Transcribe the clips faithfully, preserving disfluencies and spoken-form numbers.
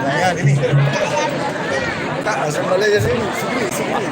Ayan, ini. Tak, asal Malaysia sini, sini, sini.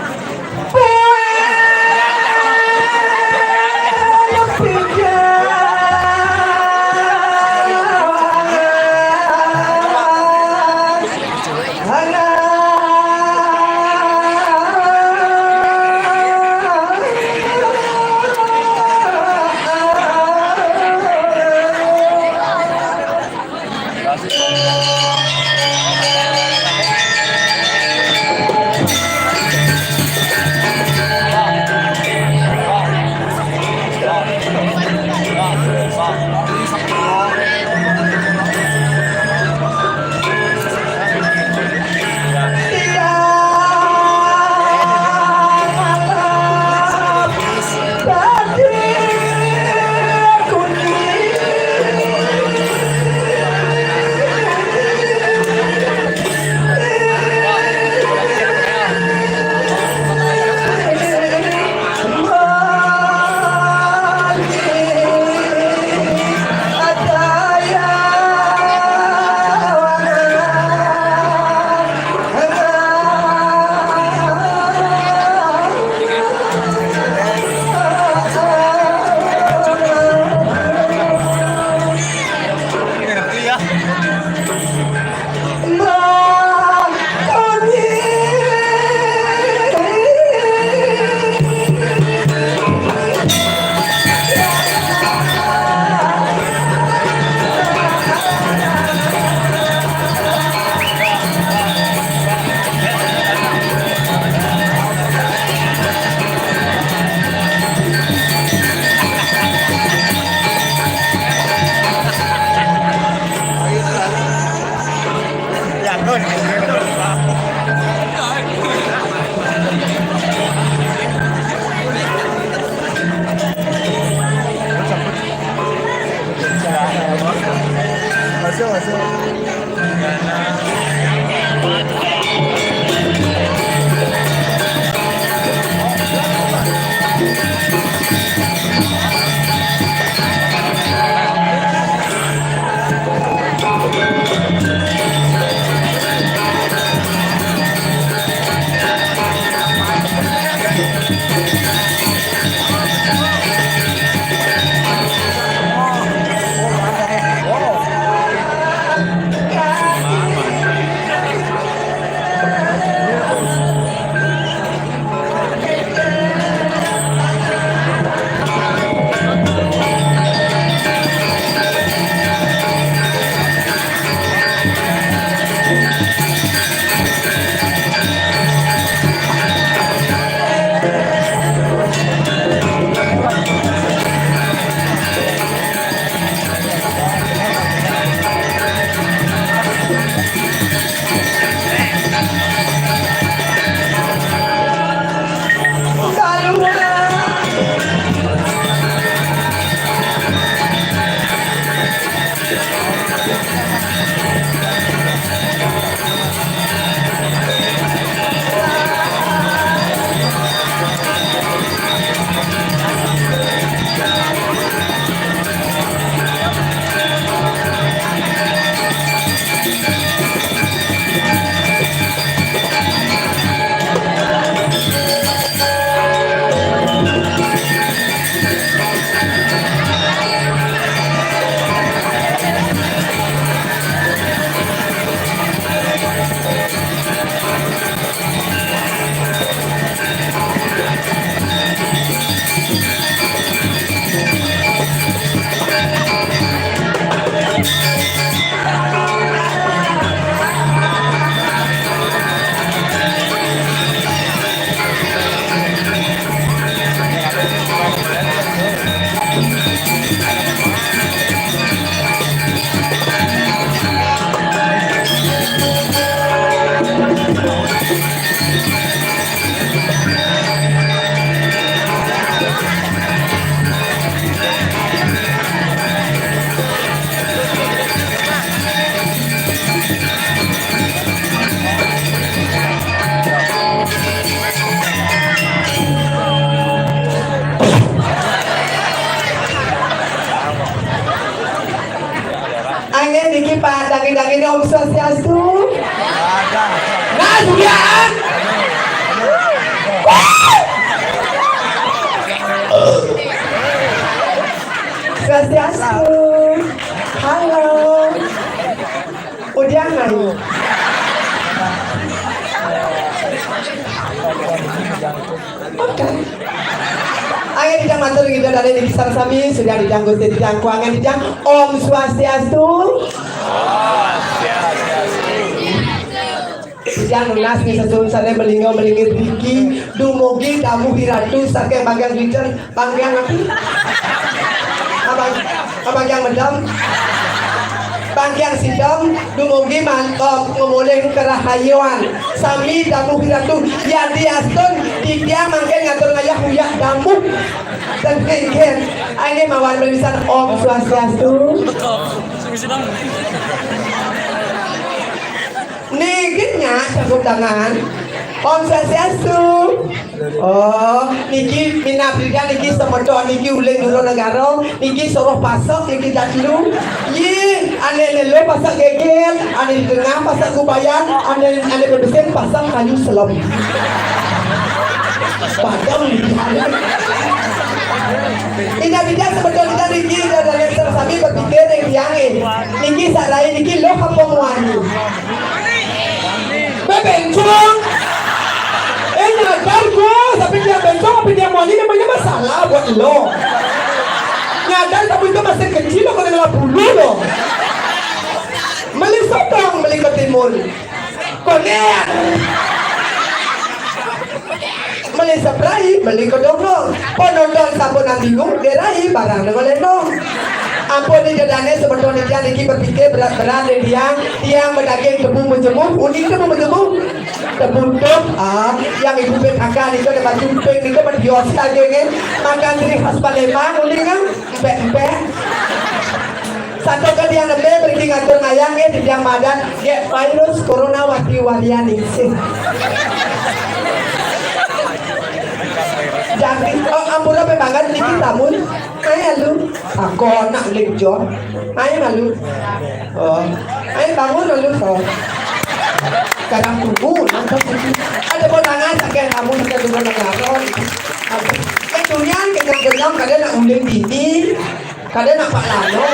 Julian. Swastiastu. Halo. Udiang nai. Oke. Angin didang matur ngido dane niki sareng sami, sudah didang Gusti didang kuangan didang Om Swastiastu. Didang nunas nih sesuhun sare melinggo melingir diki dumugi damuh iratu saking bagian dinten. Bangkiang api. Abang, abang yang medam. Bangkiang sidam dumugi mantap ngemulih kerahayuan. Sami damuh iratu yadi astun titiang mangkin ngatur ngayah uyak damuh. Dan kengken. Ayo mawar belisan Om Swastiastu. Niki nyak cakup tangan. Om Swastiastu. Oh, niki minab didang niki semeton niki uling dulu negara, niki suruh pasok niki datlu. Ye, ane lelo pasok gegel, ane di tengah pasok kubayan, ane ane bebesin pasok kayu selem. Padam niki. Ina didang semeton didang niki, ina didang sami berpikir yang tiang eh. Niki sarai niki lo apa muani. Bebencong. Eh, nyadar gua, tapi dia bencong, tapi dia moni, namanya masalah buat lo. Nyadar kamu itu masih kecil lo, kena bulu lo. Beli sotong, beli ketimun. Konean. Beli seberai, beli kedongdong. Penonton sampun bingung, gerai barang dengan lenong. Ampun ni jadane semeton ni tiang niki berpikir berat-berat ni tiang. Tiang bedaging tebu menjemuh, uning tebu menjemuh. Tebu tuh, ah, yang ibu P K K ni ada baju pink ni kan berhias daging eh. Makan ciri khas Palembang, uning kan, empek-empek. Satu ke tiang nembe beriki ngatur ngayah nggih di tiang madan nggih virus corona wati walian isih. Jadi, oh, ampura pe banget niki tamun. Ayo lu. Aku anak lek John. Ayo malu. Oh. Ayo bangun malu. Oh. Kadang tunggu nonton sini. Ada mau tangan pakai kamu pakai dulu negara. Ya dunia kenyang-kenyang kadang nak uling dini. Kada nampak lalo.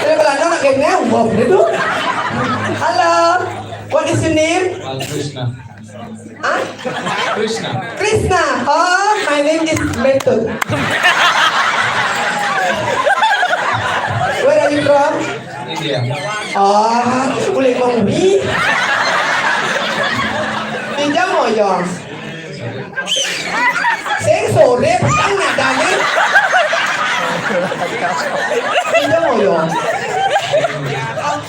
Kada belanda nak kena uang dia tu. Hello. What is your name? Uh, Krishna. Huh? Krishna. Krishna. Oh, my name is Method. Where are you from? India. Ah, boleh kongwi. Pinjam moyong. Sing sore petang nadane. Pinjam moyong.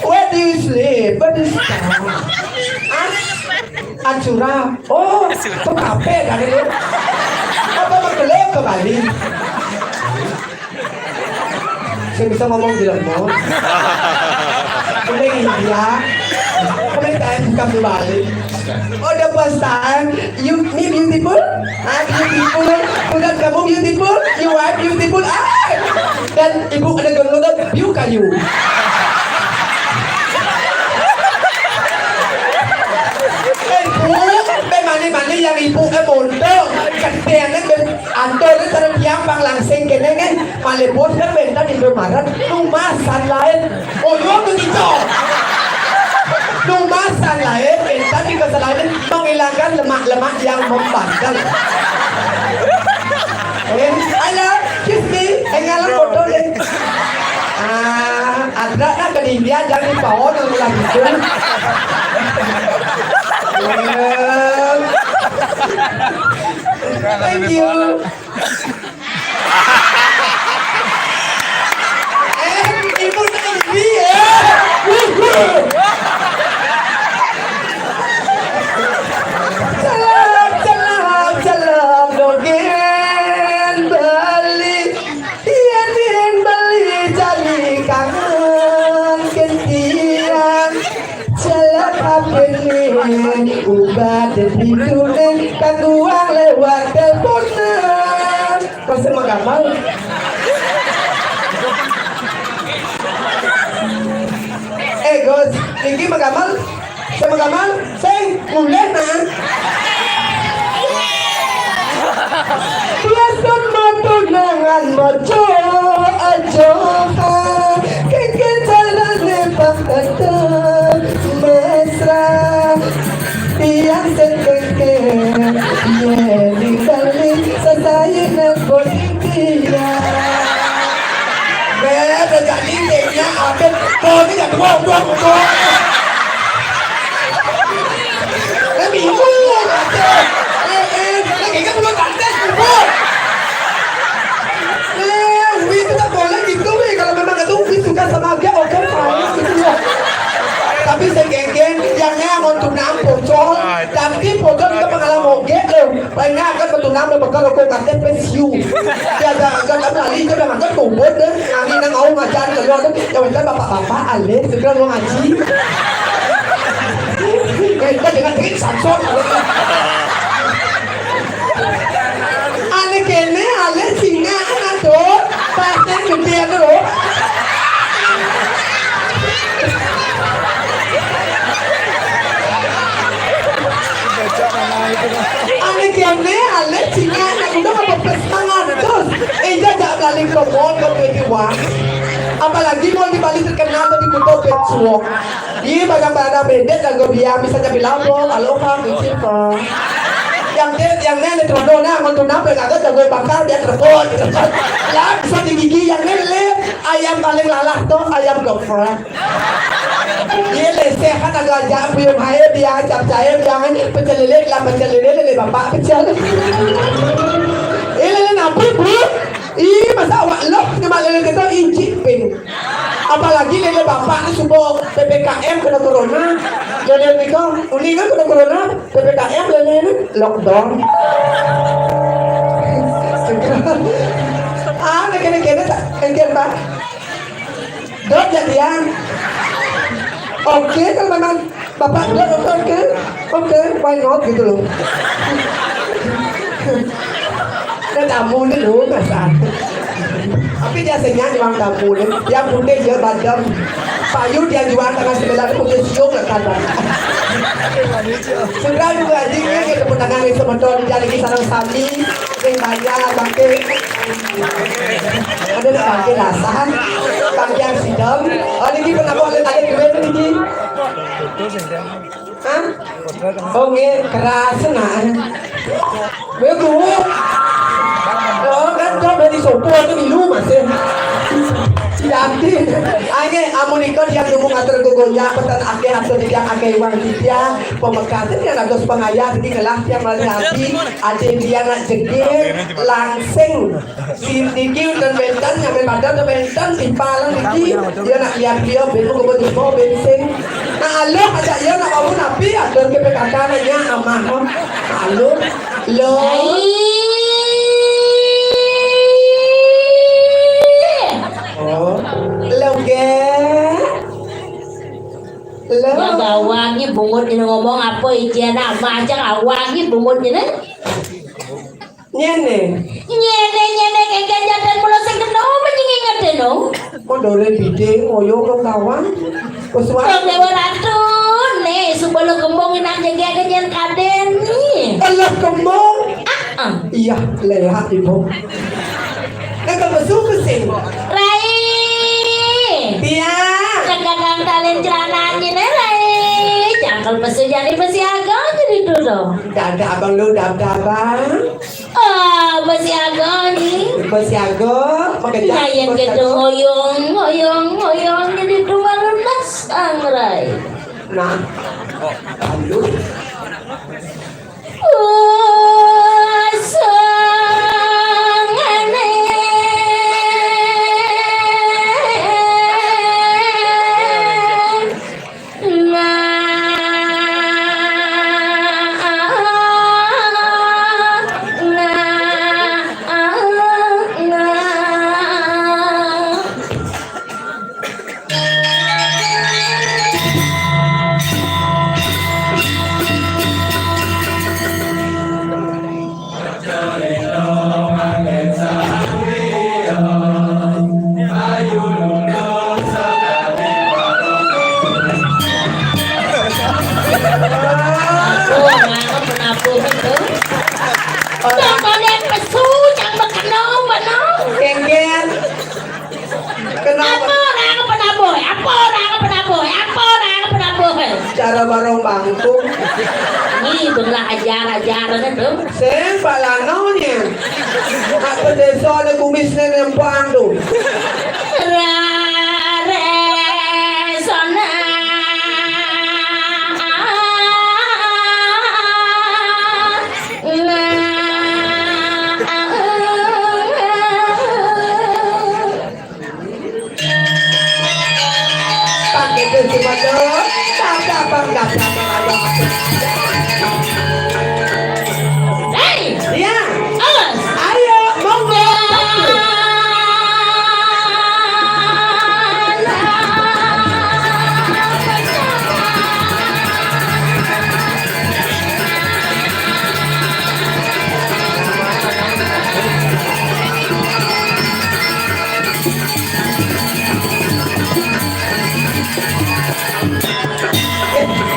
Where do you sleep? Where do you sleep? Ah? Acura. Oh, itu kafe kan itu? Apa mengkelek ke Bali? Saya bisa ngomong di lemot. Boleh India. Boleh time bukan di Bali. Oh, the first time. You, me beautiful? Ah, beautiful. Bukan kamu beautiful? You are beautiful. Ah! Dan ibu ada genglodan, you kayu. Eh, Bu, pe mani-mani yang ibu eh mondok. Ketene ben antor ni tara tiang pang langsing kene ngen. Malebos kan bentan Indomaret. Numasan lain. Oh, yo tu kita. Numasan lain, bentan di kesalahan menghilangkan lemak-lemak yang membandel. Eh, ayo, kiss me. Eh, ngalah foto deh. Ah, ada nak ke India jangan dibawa nang ulah gitu. Thank you. Eh, ibu sedih ya. Celap, celap, celap, dogén Bali. Yén beli jani kangen kentian. Celap apene ubat ditulis kangguang lewat teleponan. Kok sing magamal? Eh, Gus, iki magamal? Sama gamal, sing mulih nah. Biasa matunangan maco ajo ha. Keke carane bakal mesra. Tiang sing keke, ye ningali sasayune bodi tiang. Beh, terjadi kayaknya ada. Kau ni dah tua, tua, tua. Eh, bingung. Eh, eh, eh, kayaknya belum pantas, bingung. Eh, Wi, itu tak boleh gitu, Wi. Kalau memang itu Wi suka sama dia, oke, fine, gitu loh. Tapi sing keke, yang nyaman untuk nampung, col. Tapi pojok itu pengalaman oge, loh. Paling akan betul nama bakal aku kate pensiun. Ya, jangan, jangan lali, jangan angkat kubur deh. Ngani nang au ngajar keluar tuh. Ya, wajah bapak-bapak, alis, segera lu ngaji. Kayak kita dengan trik Samson. Ane kene, alis singa, anak tuh. Pasnya gede tuh. Ane kene, ale cingak, aku udah mau plus mangan. Terus, eh, jajak balik ke mall ke twenty one. Apalagi mall di Bali terkenal di Kuto Petsuo. Iya, barang-barang beda jago dia, bisa jadi labo, aloha, kucing, yang dia, yang nenek terus dona, mau tunang, pengaga jago bakar, dia terkot. Lah, bisa digigi, yang nenek, ayam paling lalah tuh, ayam geprek. Ye le sehat, ada aja puyung hae dia, cap cair, jangan pecel lele, lah pecel lele, lele bapak pecel. Eh, lele napi, Bu? Ih, masa awak loh, nyemak lele kita inci ping. Apalagi lele bapak ni subuh P P K M kena corona. Lele ni kau, uni kan kena corona, P P K M lele ni lockdown. Ah, nak kena-kena tak? Kena, Pak? Dot jadian. Oke, kalau memang Bapak Dot, oke, oke, oke, why not gitu loh. Ada tamu ni loh, masa. Tapi dia senyap memang tamu ni. Yang putih dia badam. Payu dia jual tengah sebelah tu putih siung lah kadang. Sudah juga jingnya kita petangan ni semeton dia lagi sarang sami. Sing bayar bangke. Ada nak bangke lasan, bangke yang sidem. Oh, niki pernah buat ada duit niki. Hah? Oh, nggih, keras nah. Weh, Bu. Oh, kan kok dari sopo itu dulu masih. Sianti. Ayo, amun iko dia dukung atur gogonya, petan akeh atur dia akeh uang dia, pemekatan yang bagus pengayah, jadi ngelah tiang malih ati, ati dia nak jegir, langsing. Si niki udan bentan, nyampe badan udan bentan, timpal niki, dia nak lihat dia, ben mau kebun jumbo, bensin. Nah, aluh aja dia nak bangun api, atur ke P K K nanya, aman, oh. Aluh, lo. Oh, lo, ge. Lo. Ya, gawang ni bungut ni ngomong apa, ijen aja gawang ni bungut ni. Nyene. Nyene, nyene, kengken jadan mula sing kena, apa nyingi ngerti, no? Kok dore biding, ngoyo, lo kawan. Kok suara. Kok dewa ratu, nih, suba lo kembung inak jaga kenyan kaden, nih. Alah, kembung. Ah, ah. Iya, lelah, ibu. Nek besu besi. Rai. Iya. Nek kakang talin celananya nih, Rai. Cangkel besu jadi besi agak jadi dulu. Dada abang lu, dada abang. Ah, besi agak nih. Besi agak, pakai. Nah, yang gitu ngoyong, ngoyong, ngoyong jadi dua lunas angrai. Nah. Aduh. Cara barong bangkung. Ni belah ajar-ajar tu. Sing balano ni. Nak ke desa ada kumis ni nempang tu. Rare sona. Nah. Pakai kunci motor, tabrak bang, tabrak bang, tabrak bang. Hei! Iya. Awas! Ayo, monggo.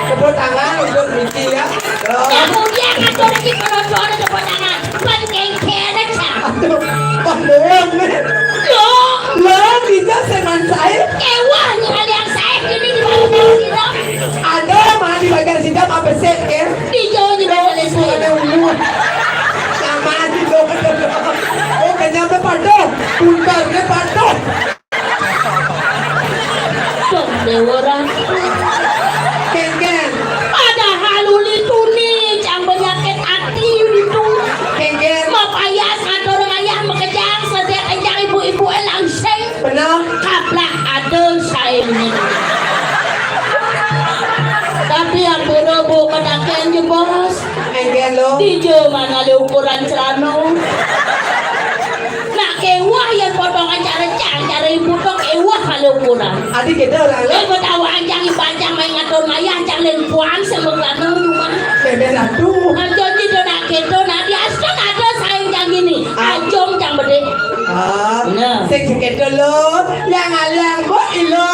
Tepuk tangan untuk Niki ya. Loh. Ya, mulia ngatur iki penonton tepuk tangan. Pan kengkene, Cak. Aduh, Pak Dewan nih. Loh. Loh, kita seman saya. Kewah nyeralian saya ini di bagian sini. Ada mah di bagian sini apa sih, ya? Di jauh di bagian sini. Ada umur. Sama aja dong. Oh, kenyang patuh. Puntarnya patuh. Dong, Dewa Ratu. Kengken. Padahal uli tuni, cang penyakit hati uli tu. Kengken. Mapayas ngatur ngayah makejang, sediak enjang ibu-ibu langsing. Benar. Kaplak ada saingnya. Tapi ampun, Bu, ketaken je, Bos. Kengken lo. Di jauh mana le ukuran celana? Nak kewah yang potongan cara cang, cara ibu tu kewah kalau ukuran. Adi kita orang. Eh, betawa anjang ibu anjang main ngatur mayah anjang lengkuan sama kelana rumah. Bebek satu. Anjong di tu nak kita nak di asal ada saing jang ini. Ah. Anjong jang bedek. Ah. Nah. Sing sekedo lo, yang aliang kok ilo.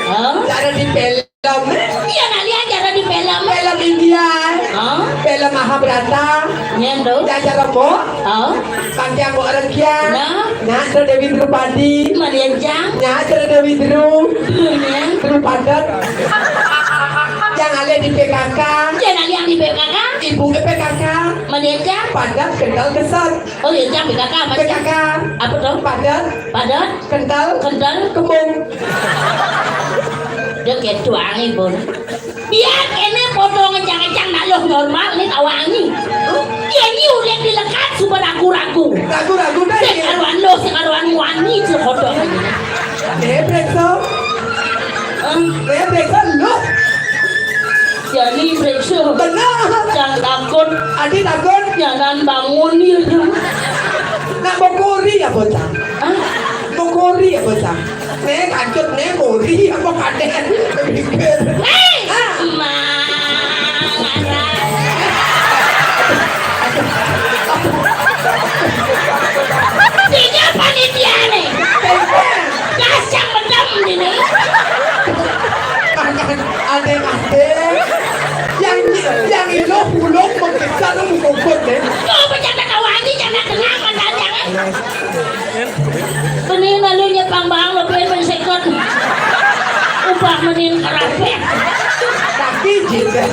Hah? Cara di pel. Film. Iya, nak lihat cara di film. Film India. Hah? Film Mahabharata. Nyen tu. Cacar Rembuk. Hah? Panjang Buat Regian. Nah. Nak Sri Dewi Drupadi. Malian jang. Nak Sri Dewi Dru. Nyen. Drupadat. Yang ada di P K K. Yang ada di P K K. Ibu P K K. Malian jang. Padat kental kesat. Oh, iya, jang P K K, Mas. P K K. Apa tu? Padat. Padat. Kental. Kental. Kembung. Dia ketuang, Ibu. Biar kene foto ngejang-ngejang nak loh normal ni tawangi. Dia ni ulek dilekat suba ragu-ragu. Ragu-ragu dah. Sing ya. Karuan loh, sing karuan muani je foto. Eh, Brekso. Eh? Eh, Brekso, loh. Jadi Brekso. Benar. Jangan takut. Adi takut. Jangan bangun dia. Nak bokori ya, bocah? Hah? Bokori ya, bocah? Nek, ancut, nek, kori, apa kadek? Mikir. Hei! Ah. Mang, tiga panitia nih. Gas yang medem ini. Aneh-aneh. Yang, yang ilo pulang mengkisar lu mukukut deh. Tuh, bercanda kawan ini, jangan tengah, jangan. Mending lalu nyepang bang lebih mensekot. Ubah mending kerapet. Kaki juga.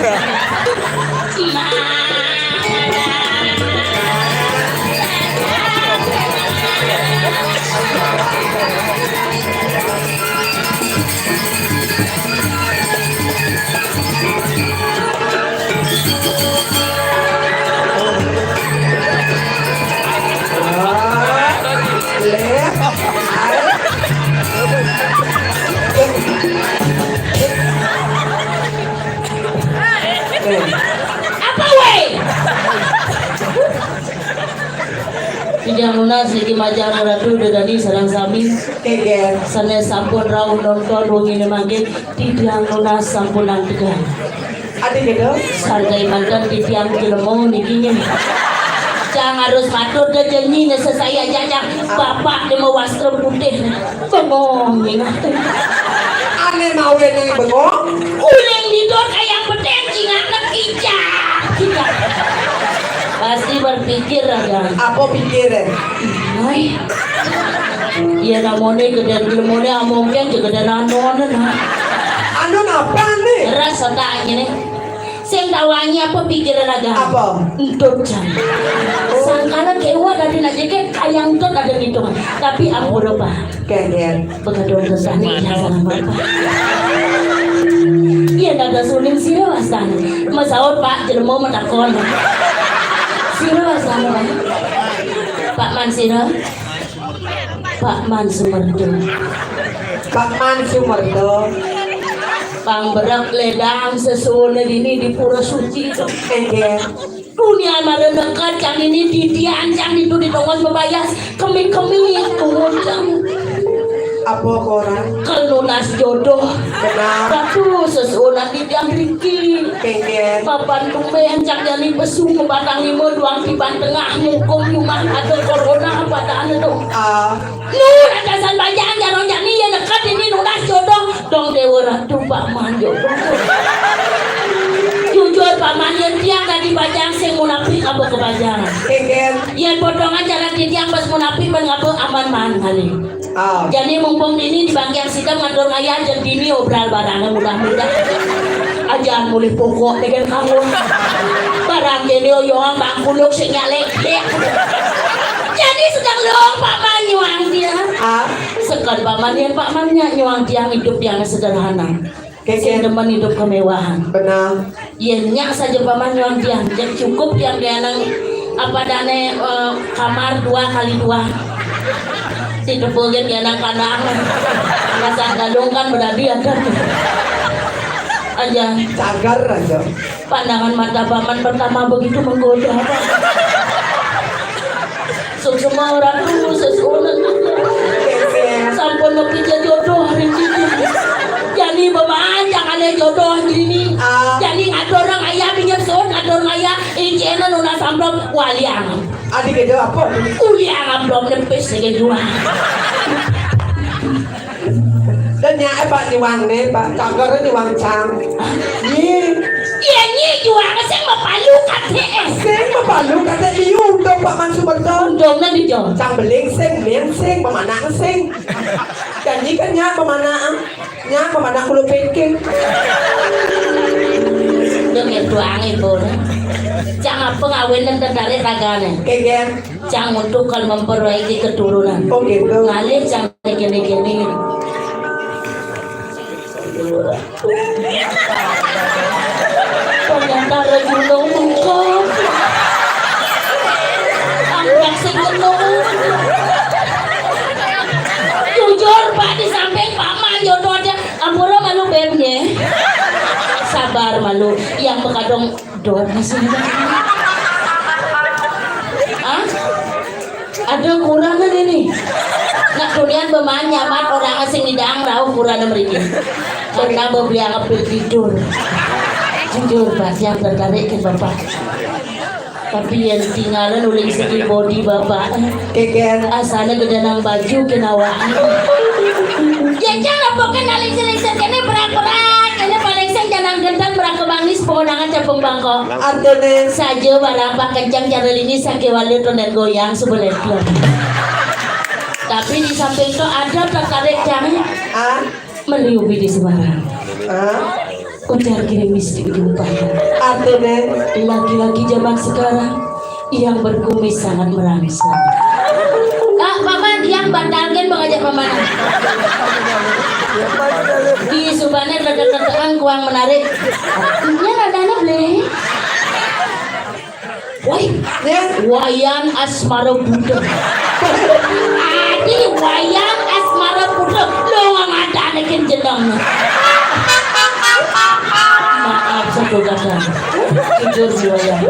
Apa weh? Titiang nunas niki majeng Ratu Dedani sareng sami. Kengken. Sané sampun rauh nonton wengine mangkin, titiang nunas sampun antegan. Adi gitu? Sareng manten titiang jelema niki nggih. Cang harus matur dejenyi ne sesaya jajang. Bapak dema wastra putih. Bengong, ingat. Ane mawe nang bengong? Uling tidur kayak bedeng, ingat, kijang, kijang. Pasti berpikir aja. Apa pikir, eh? Ay. Ya namanya gede, namanya amongnya juga gede nanon, nah. Anu napa nih? Ras otak ngene. Sing tawangi apa pikiran raga? Apa? Entut jan. Sangkana kewa dadi nak jeke kayang entut ada ngitungan. Tapi ampura, Pak. Kengken. Begadung kesana ya salah apa? Iya, dada suning sira wastane. Masaut, Pak, jelema matakon. Sira wastane, Pak. Pak Man sira. Pak Man Sumerto. Pak Man Sumerto. Pang berek ledang sesuwune dini di Pura Suci to. Nggih. Dunia mara neked cang ini didian cang itu di tongos mabayas kemi-kemi kuwun cang. Apa koran? Kelunas jodoh. Benar. Ratu sesuwunan di tiang riki. Kengken. Papan tumben cang jani besu ngebatang lima duang tiban tengah mukum nyumah ada corona padaan itu. Ah. Nu lantasan banjaan jarong jani ya neked ini nunas jodoh. Dong Dewa Ratu Pak Man jodoh. Jujur Pak Man, yen tiang dadi bajang sing munafik apa kebajangan? Kengken. Yen potongan cara tiang pas munafik ben ngapa aman man kali. Ah. Jani mumpung dini di bangkiang sidang ngatur ngayah jen dini obral barang mudah-mudah. Ajan mulih pokok dengan kamu. Barang kene oyong bang kuluk sing nyalek. Jani sedang dong Pak Man nyuang dia. Ah. Sekon Pak Man yen Pak Man nyak nyuang tiang hidup yang sederhana. Kengken. Sing demen hidup kemewahan. Benar. Yen nyak saja Pak Man nyuang tiang, jek cukup tiang kena apa dane, eh, kamar dua kali dua. Di tepulin kena kandang. Masa gadung kan berarti ada. Aja. Cagar aja. Pandangan mata Pak Man pertama begitu menggoda. Suksma ora krungu sesuunan. Sampun nepi jodoh hari ini. Jani beman cangane jodoh dini. Ah. Jani ngatur orang ayah pinjam suun, ngatur orang ayah injena nunas amplop wali angam. Adik itu apa? Uli angam belum nepis lagi dua. Dan nyae Pak nyuwangne, Pak. Cangkere nyuwang cang. Nyi. Iya, nyi juang sing mapalu kate. Sing mapalu kate liu untung Pak Mansur Berton. Untungnya di John. Cang beling sing, mien sing, pemanak sing. Janji kan nyak pemanak, nyak pemanak kulo pengking. Dong ya tuange pun. Cang apa ngawin dan tertarik ragane. Kegen. Cang untuk kalau memperbaiki keturunan. Oh gitu. Ngalih cang kene-kene. Ternyata rezeki mengkon. Angkat sing kena. Jujur Pak, di samping Pak Man jodoh aja. Ampura malu bebnya. Sabar malu. Yang bekadong Dor masih ada. Hah? Ada kurangan ini. Nak dunian beman nyaman orang asing di daang rauh kurang mriki. Karena bebeli angep tidur. Jujur, Pak, yang tertarik ke Bapak. Tapi yang tinggalan uling segi body Bapak. Keken. Asana gede nang baju kena awak. Jajang apa kena lingser-lingser kene berak-berak. Kene paling sing janang gentan berak kebangis pengundangan capung bangko. Artine saja barapa kencang cara lini sake wale tonden goyang sebelah. Tapi di samping itu ada tertarik cang. Ah. Meliupi di sebarang. Ah. Ujar gerimis di ujung pandang. Artine laki-laki zaman sekarang yang berkumis sangat merangsang. Kak, Paman, yang batalkan mengajak Paman. Di subane tetek-tetekan kuang menarik. Ini radanya beli. Woi, ya. Wayan Asmara Buta. Adi Wayan Asmara Buta. Lo ngadane kin jeneng. Maaf, satu kata. Jujur si Wayan.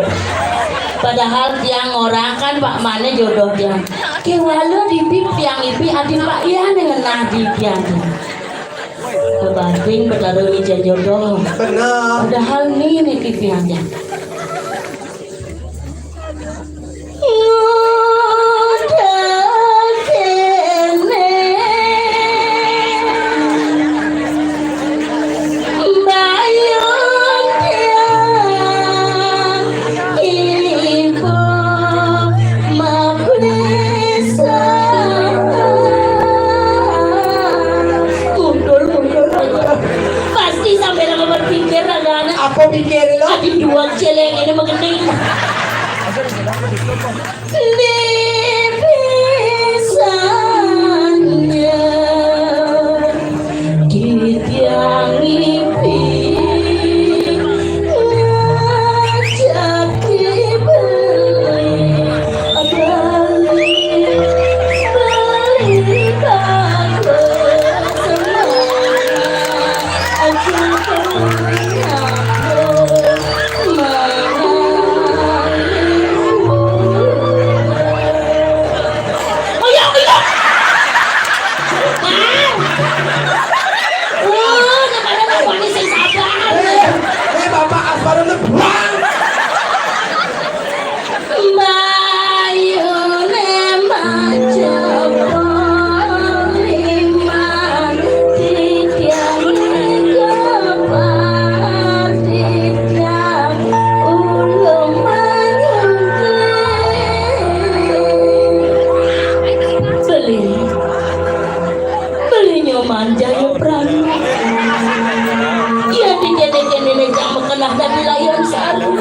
Padahal tiang orang kan Pak Mane jodoh tiang. Kewala di bib tiang ipi adi Pak Ian ngenah di tiang. Bebating betara ijen jodoh. Benar. Padahal ni ni tiang tiang. Pasti Leleng ini mah gending. Di pisahnya di tiang ngipi ngajak dibeli, beli, beli bagus semangat. Aja kau nyambung. Ayo, ayo. Bang. Uh, kemarin aku ini sing sabar. Eh, eh, Bapak Asparune buang. Mbayune majaba liman titiang kepatiang ulung manyungkling. Beli, beli Nyoman Jayapranata. Iya, di kene-kene ne jang mekenah dadi layon saru.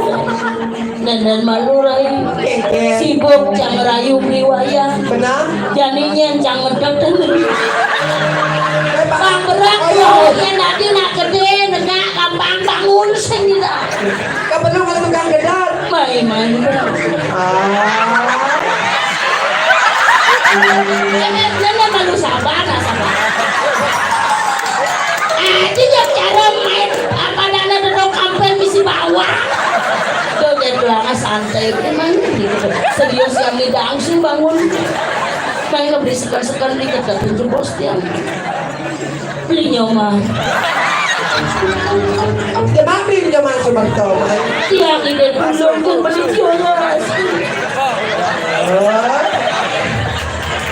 Nenen malu rai. Sibuk jang rayu riwayah. Benar. Jani nyen jang medek. Bang berat. Oh, iya. Yen dadi nak gede, negak gampang bangun sing kita. Kapan lu kalau megang gedar? Main-main. Ah. Nenen malu sabar, nah, sabar. Eh, itu jam cara main apa dana dodok kampel misi bawah. Tuh, dia doang santai, emang gitu. Serius yang ngidang sih bangun. Main lebih sekan-sekan dikit, tapi itu bos dia. Beli Nyoman. Dia mati Nyoman Sumerto. Tiang ide dulu, gue beli Nyoman.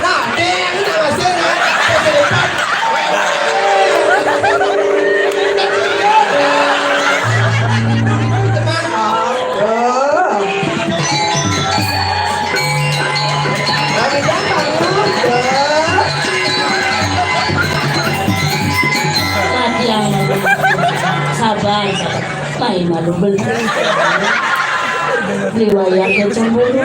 Nah, dia yang ini masih, ya. Teman, oh. Mati yang sabar, sabar. Main malu beli. Beli wayang ya cemburu.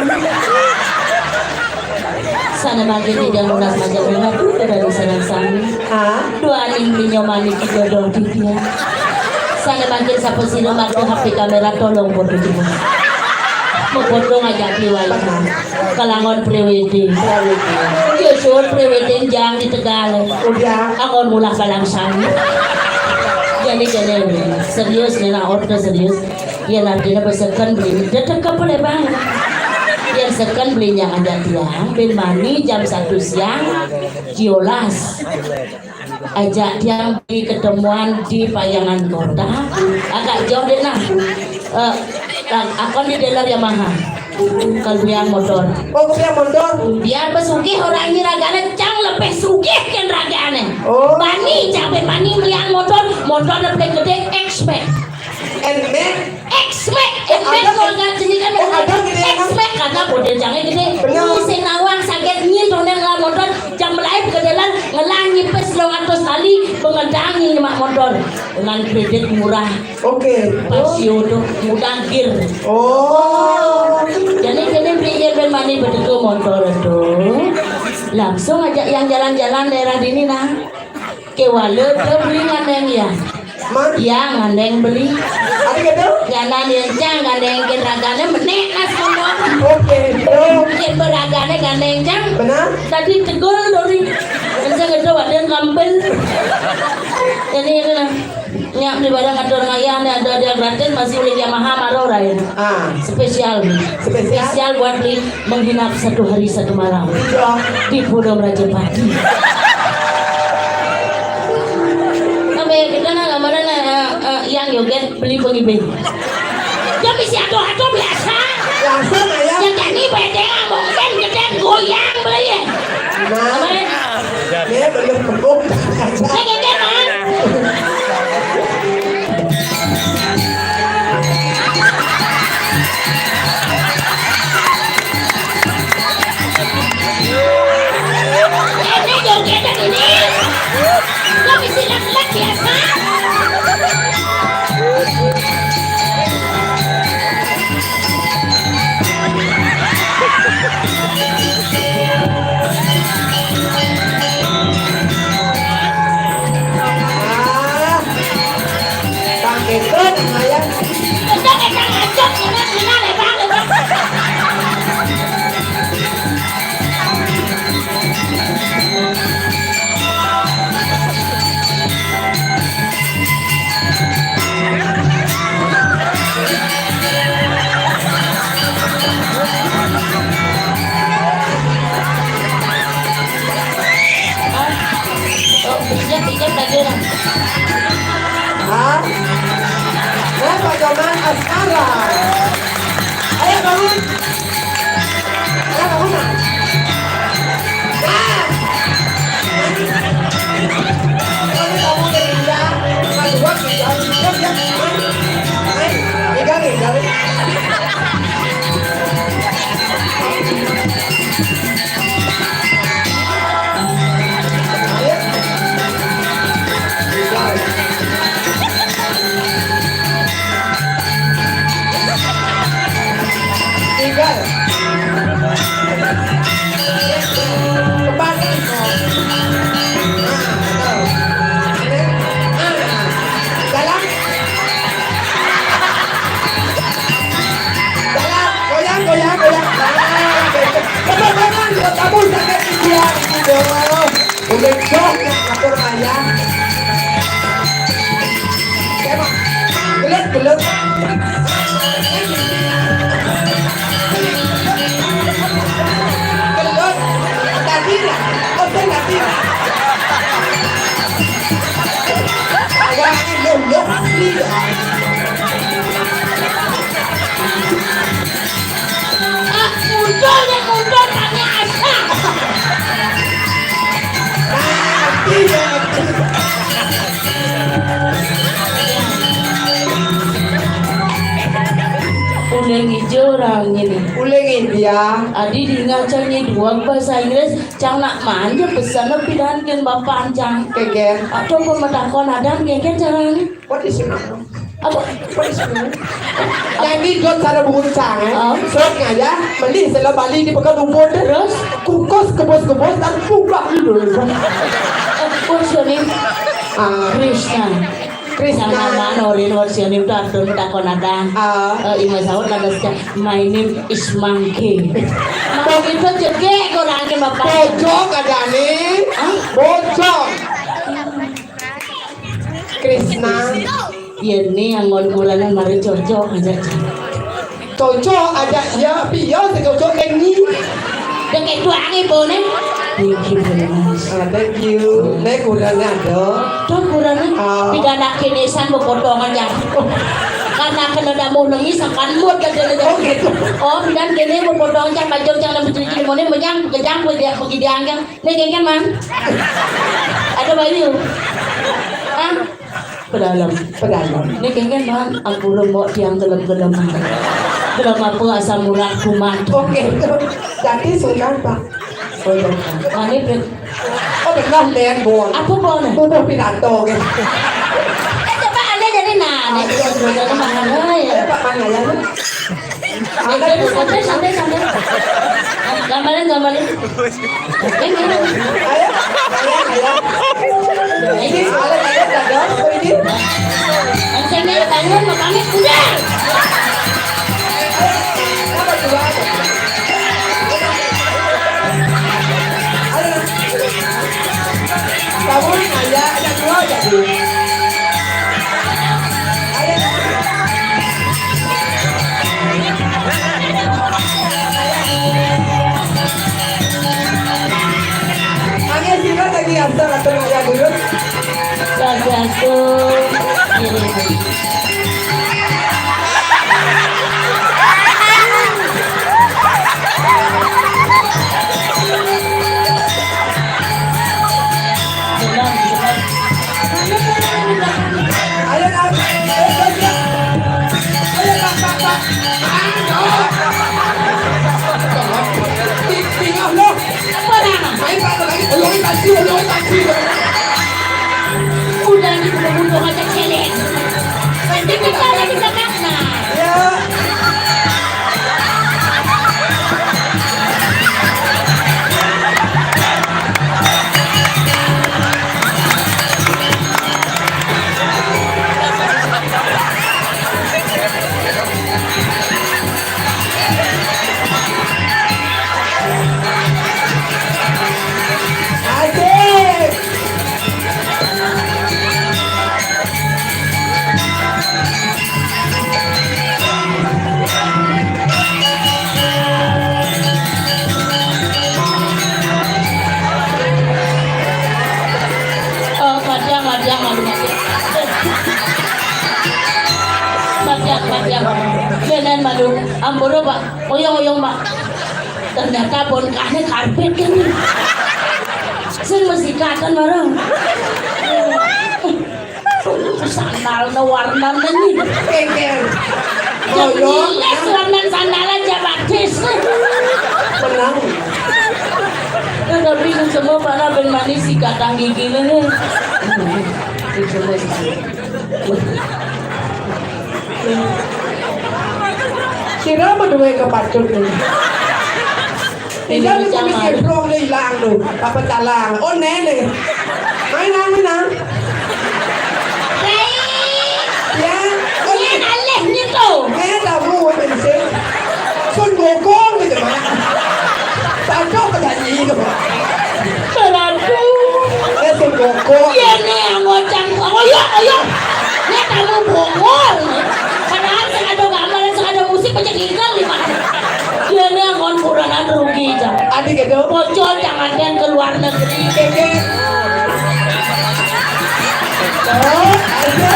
Sana makin tidak lunas macam mana tuh dari sareng sami. Hah? Dua aning beli Nyoman iki jodoh dia. Sana makin sapa sira make H P kamera tolong foto juga. Mau foto ngajak beli wayang. Kalangon pre-wedding. Pre-wedding. Ya, syukur pre-wedding jang di Tegal. Udah. Angon mulah balang sami. Jadi, jadi, serius nih, nah, order serius. Ya, nanti apa second beli. Dia tekep boleh, Bang. Ya, second belinya ada tiang, ben mani jam satu siang, kiolas. Ajak tiang di ketemuan di Payangan Kota. Agak jauh deh, nah. Eh, Kang, akon di dealer Yamaha. Kalau yang motor. Oh, aku yang motor. Biar besugih orang ini ragane, cang lebih sugih kan ragane. Oh. Bani, cang ben bani belian motor, motor lebih gede, X-Max. X-Max? X-Max, X-Max ada, kalau nggak sini kan oh, ada gitu ya, Kang? X-Max kata model cangnya gede. Benar. Ini sing nawang sakit nyi, donen ngelah motor, jam lain kegedelan, ngelah nyipes lo atus tali, pengendang nyi nyemak motor. Dengan kredit murah. Oke. Pasio tuh, mudah gir. Oh. Jadi, jadi pikir ben mani betul motor tuh. Langsung aja yang jalan-jalan daerah dini, nah. Kewala dia beli ngandeng ya. Man? Ya, ngandeng beli. Apa kata? Ngandeng cang, ngandeng kin ragane menek nas kono. Oke, bro. Kin beragane ngandeng cang. Benar? Tadi tegul dori. Encang itu ada kampil. Jadi itu nah. Nyak beli barang atur ngayah nih, ada dia gratis masih oleh Yamaha maro rai. Ah. Spesial. Spesial? Spesial buat beli menginap satu hari satu malam. Iya. Di Pulau Rajapati. Sampai kita nah gambaran nah, eh, eh, yang joget beli pengibing. Dia bisa atuh-atuh biasa. Biasa, ya. Ya, jadi bedeng mungkin gede goyang beli ya. Nah. Apa ya? Dia belum kembung. Saya gede, Bang. Ini jogetan ini. Lo bisa lek-lek biasa. Pusatnya iki ya, iki dong. Boleh dong, nak ngatur ayah. Emang, gelut, gelut. Gelut. Tadi lah. Oh, saya nggak tidak. Ayah ini loh, loh, asli. Ah, mundur deh, mundur, tanya Asa. Uling ijo orang ini. Uling India. Adi di ngacang ni dua bahasa Inggris, cang nak manja pesan lebih dan gen bapak cang. Kegen. Atau pematakon adan kegen caranya. What is your name? Apa? What is your name? Jadi dot cara buku tu cang, eh? Ah. Sebab ngaya, meli sela Bali di pekan rumput. Terus? Kukus, kebus-kebus, dan buka dulu. What's your name? Ah. Krishna. Krishna. Sama mana orang what's your name tu atur takon ada. Ah. Eh, ima saut lah dah. My name is Monkey. Mau kita cekek korang ke bapak. Bojong ada ni. Ah? Bojong. Krishna. Iya ni yang ngon kurana mari cocok aja. Cocok aja, iya, tapi iya sing cocok kayak ni. Dia kayak tuang ibu ni. Thank you very much. Ah, thank you. Nek kurana ada. Tuh kurana. Ah. Tidak nak kinisan berpotongan ya. Karena kena dah mau nangis akan mut aja. Oh, gitu. Oh, bidan kene berpotongan baju jangan betul-betul mau ni menyang kejang pergi dia anggang. Ni genggen, Man. Ada bayu. Ah, pedalam. Pedalam. Ni genggen, Man. Ampura mbok tiang gelem-gelem. Gelem apa asam urat kumat. Okey. Jadi sudah, Pak. Oh, iya, Pak. Mane, Prit? Oh, benar, Len, Bon. Apa, Bon? Bubuh pidato, okey. Eh, coba anda jadi, nah, nek dia sudah jadi mana, ya? Eh, Pak, mana, ya? Santai, santai, santai, santai. Gambarin, gambarin. Ini. Ayo, ayo, ayo. Ini soalnya ayo, dadah, apa ini? Yang saya bangun, mau pamit, udah. Apa dua? Ayo. Kamu aja, ada dua aja, Bu. Ayo. Angin sira lagi asal atau nggak dulu? Swastiastu. Ayo, Pak. Ayo, Pak, Pak. Ayo. Ti-, tinggal, loh. Apa, Bang? Ayo, Pak, lagi. Ayo, ayo, taksi, ayo, ayo, taksi. Udah, ini udah mundur aja, cewek. Nanti kita lagi cakap, nah. Ya. Asik. Oh, madiang, madiang, malu, madiang. Madiang, madiang. Benen malu. Ampura, Pak. Oyong-oyong, Pak. Ternyata bon kahne karpet kan. Sing mesti katan barang. Sandal no warna ni. Kengkeng. Jadi, oh, iya, warna sandal aja batis. Menang. Tetapi semua para ben manis si kacang gigi ni. Ini semua sih. Sira apa duwe kepatut ni? Tidak, ini lu tulis jangan. Keprong ni hilang tu. Apa talang? Oh, nene. Main nang, main nang. Hei. Ya. Oh, ni alih ni tu. Ni tahu, pensil. Sun Gokong gitu, Mak. Satu penyanyi. Yén né anggon cang, oh iya, oh iya. Né tamu bongol. Padahal sing ada gambar, sing ada musik, pecah kingkal nih, Pak. Yén né anggon kuranan rugi, cang. Adi gitu. Bocor, jangan kan ke luar negeri. Keke. Oh, adi.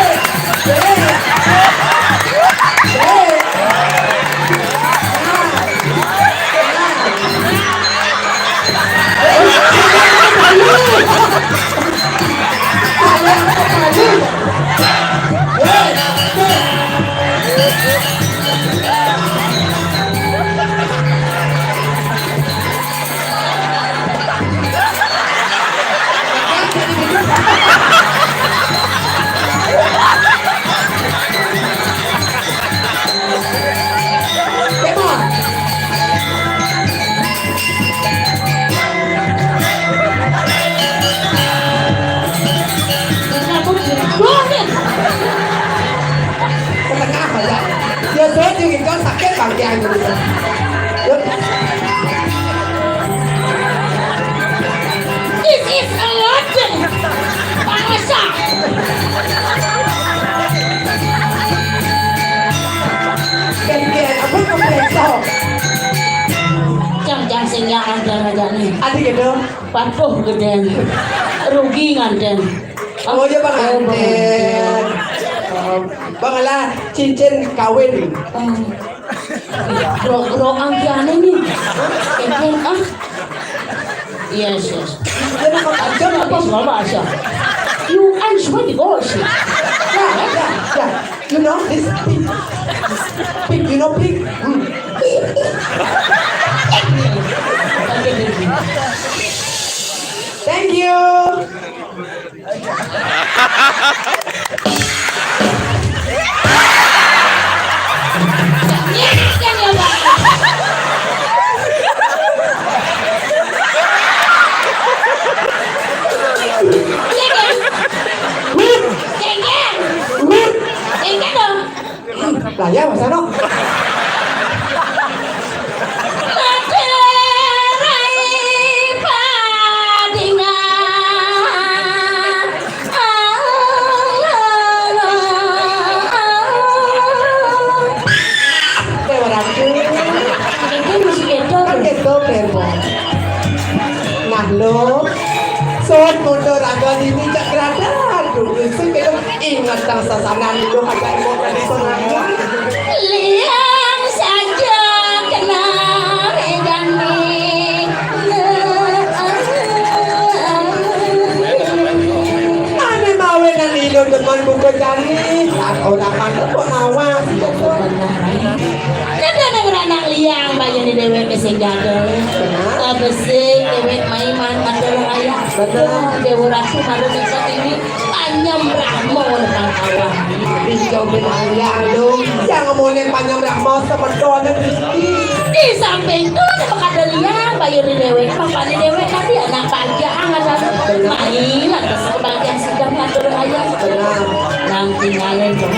Setengah aja. Ya, saya juga sakit bangkian gitu. Yuk. This is a legend. Bangsa. Gantian, apa kompresor? Jam-jam sing ya ada aja nih. Ada gitu. Patuh gedén. Rugi ngantén. Oh, iya, Bang, oh, Bang. Ngantén. Oh, Bang, alah, cincin kawin. Oh. Gro-gro angkiane nih. Ini, ah. Yes, yes. Dia nama Pak John apa? Apa bahasa? You and semua di bawah sih. Ya, ya, ya. You know this pig? Pig, you know pig? Hmm. Thank you. Lah ya, Mas Ano. Dewa Ratu. Itu musik itu. Kan gitu, Bebo. Nah, lo. Sot mundur anggon ini cak gerada. Aduh, sing gitu. Ingat tang sasanan itu kata ibu tadi sorangan. Liang saja kena regani. Ane mawe nang ilo demen buka jani. Ora pantes kok ngawas. Kadang ora nak liang bayane dheweke sing jadel. Benar. Besik dhewek maiman matur ayah. Benar. Dewa Ratu matur ini. Panyemrahmu nang kawah. Bisa ben ayah lu. Yang ngomongin panyemrahmu seperti rezeki. Di samping itu ada liang, bayar di dewek, bapaknya dewek, nanti anak panjang, anak main, atas kebagian sidang ngatur ayah. Benar. Nang tinggalin dong.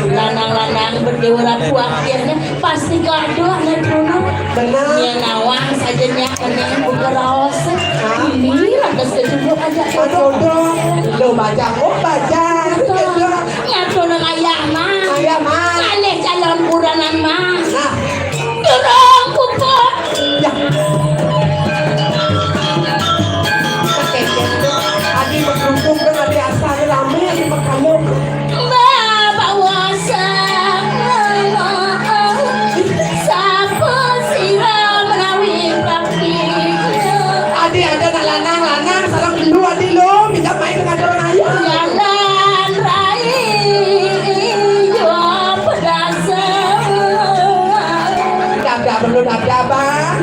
Lanang-lanang berdewa ratu akhirnya pasti kado anak dulu. Benar. Ya nawang saja nya. Mending buka raos. Hah? Ini lantas kejebur aja. Aduh, aduh. Lo baca, oh, baca. Betul. Ngatur ayah mah. Ayah mah. Kalih calon kuranan mah. Nah. Durung pupuk. Ya. Oke, oke. Adi beruntung kan adi asal rame, adi berkayung. Bapak wasang, sapa sira menawi bakti? Adi ada nak lanang, lanang, sareng dulu adi lo, minta main dengan orang ayu. Jalan rai, yo pedasa. Tidak, tidak perlu, tidak, tidak, Bang.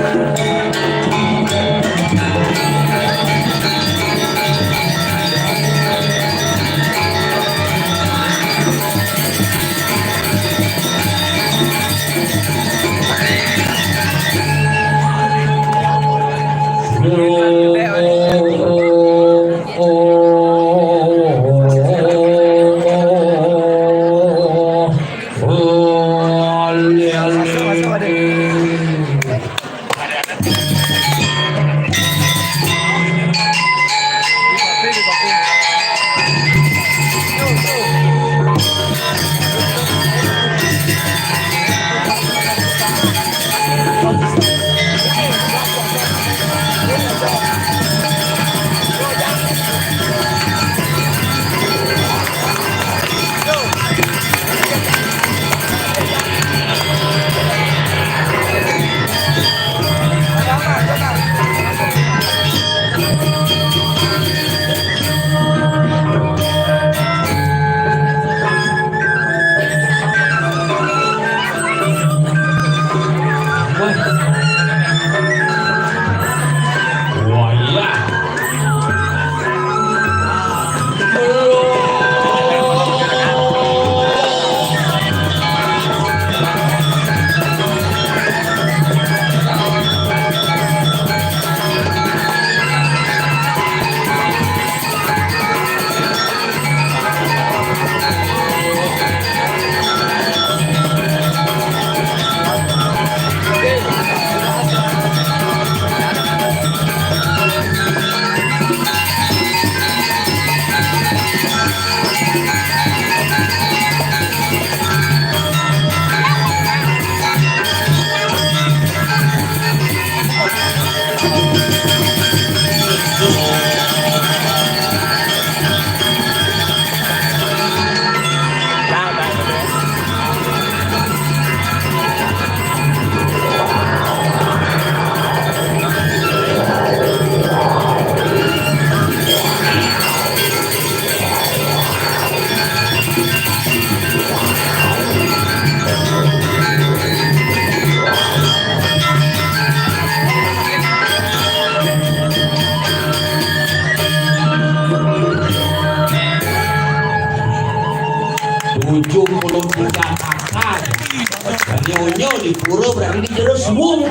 pura berarti di jero suwung.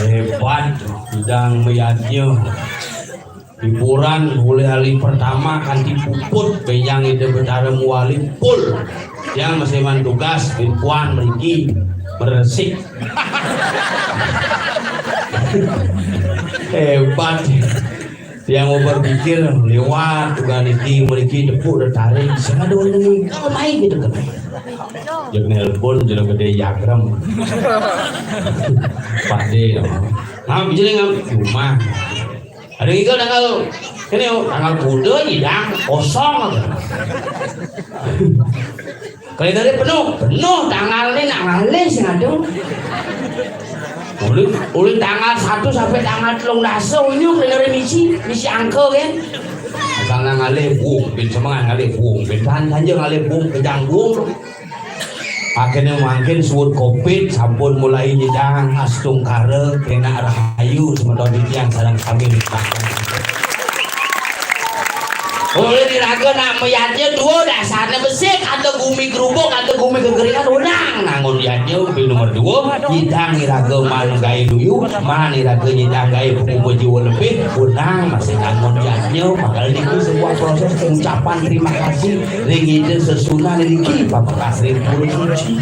Hebat, Idang Mayadnya. Hiburan mulai hari pertama kanti puput, benjang Ida Betara muali pul. Yang masih man tugas, rimpuan mriki, meresik. Hebat. Yang mau berpikir lewat, tugas niki, mriki, tepuk, tertarik. Sing ada orang ini, kalau main gitu kan. Jek nelpon, jero gede Yagrem. Pak D, no. Ngam, jadi ngam, cuma. Ada juga tanggal, ini, oh, tanggal kuda, Idang, kosong. Kalendernya penuh, penuh tanggal ini nak ngalih sing ada. Ulih, ulih tanggal satu sampai tanggal telung dasa, unyu kalender misi, misi angka kan. Misalnya ngalih bung, bin semangat ngalih bung, bin tahan saja ngalih bung, kejang bung. Akhirnya mangkin suud covid sampun mulai nyidang astungkara, kena rahayu semeton titiang sareng sami. Ulih iraga nak mayadnya dua dasarnya besik, ada gumi gerubuk, ada gumi kekeringan, unang nangun yadnya. Ubi nomor dua, nyidang iraga man gae duyu, man iraga nyidang gae pengupa jiwa lebih, unang masih nangun yadnya. Maka niku sebuah proses pengucapan terima kasih ring Ida Sesuna niki, pamekas ring Pura Suci.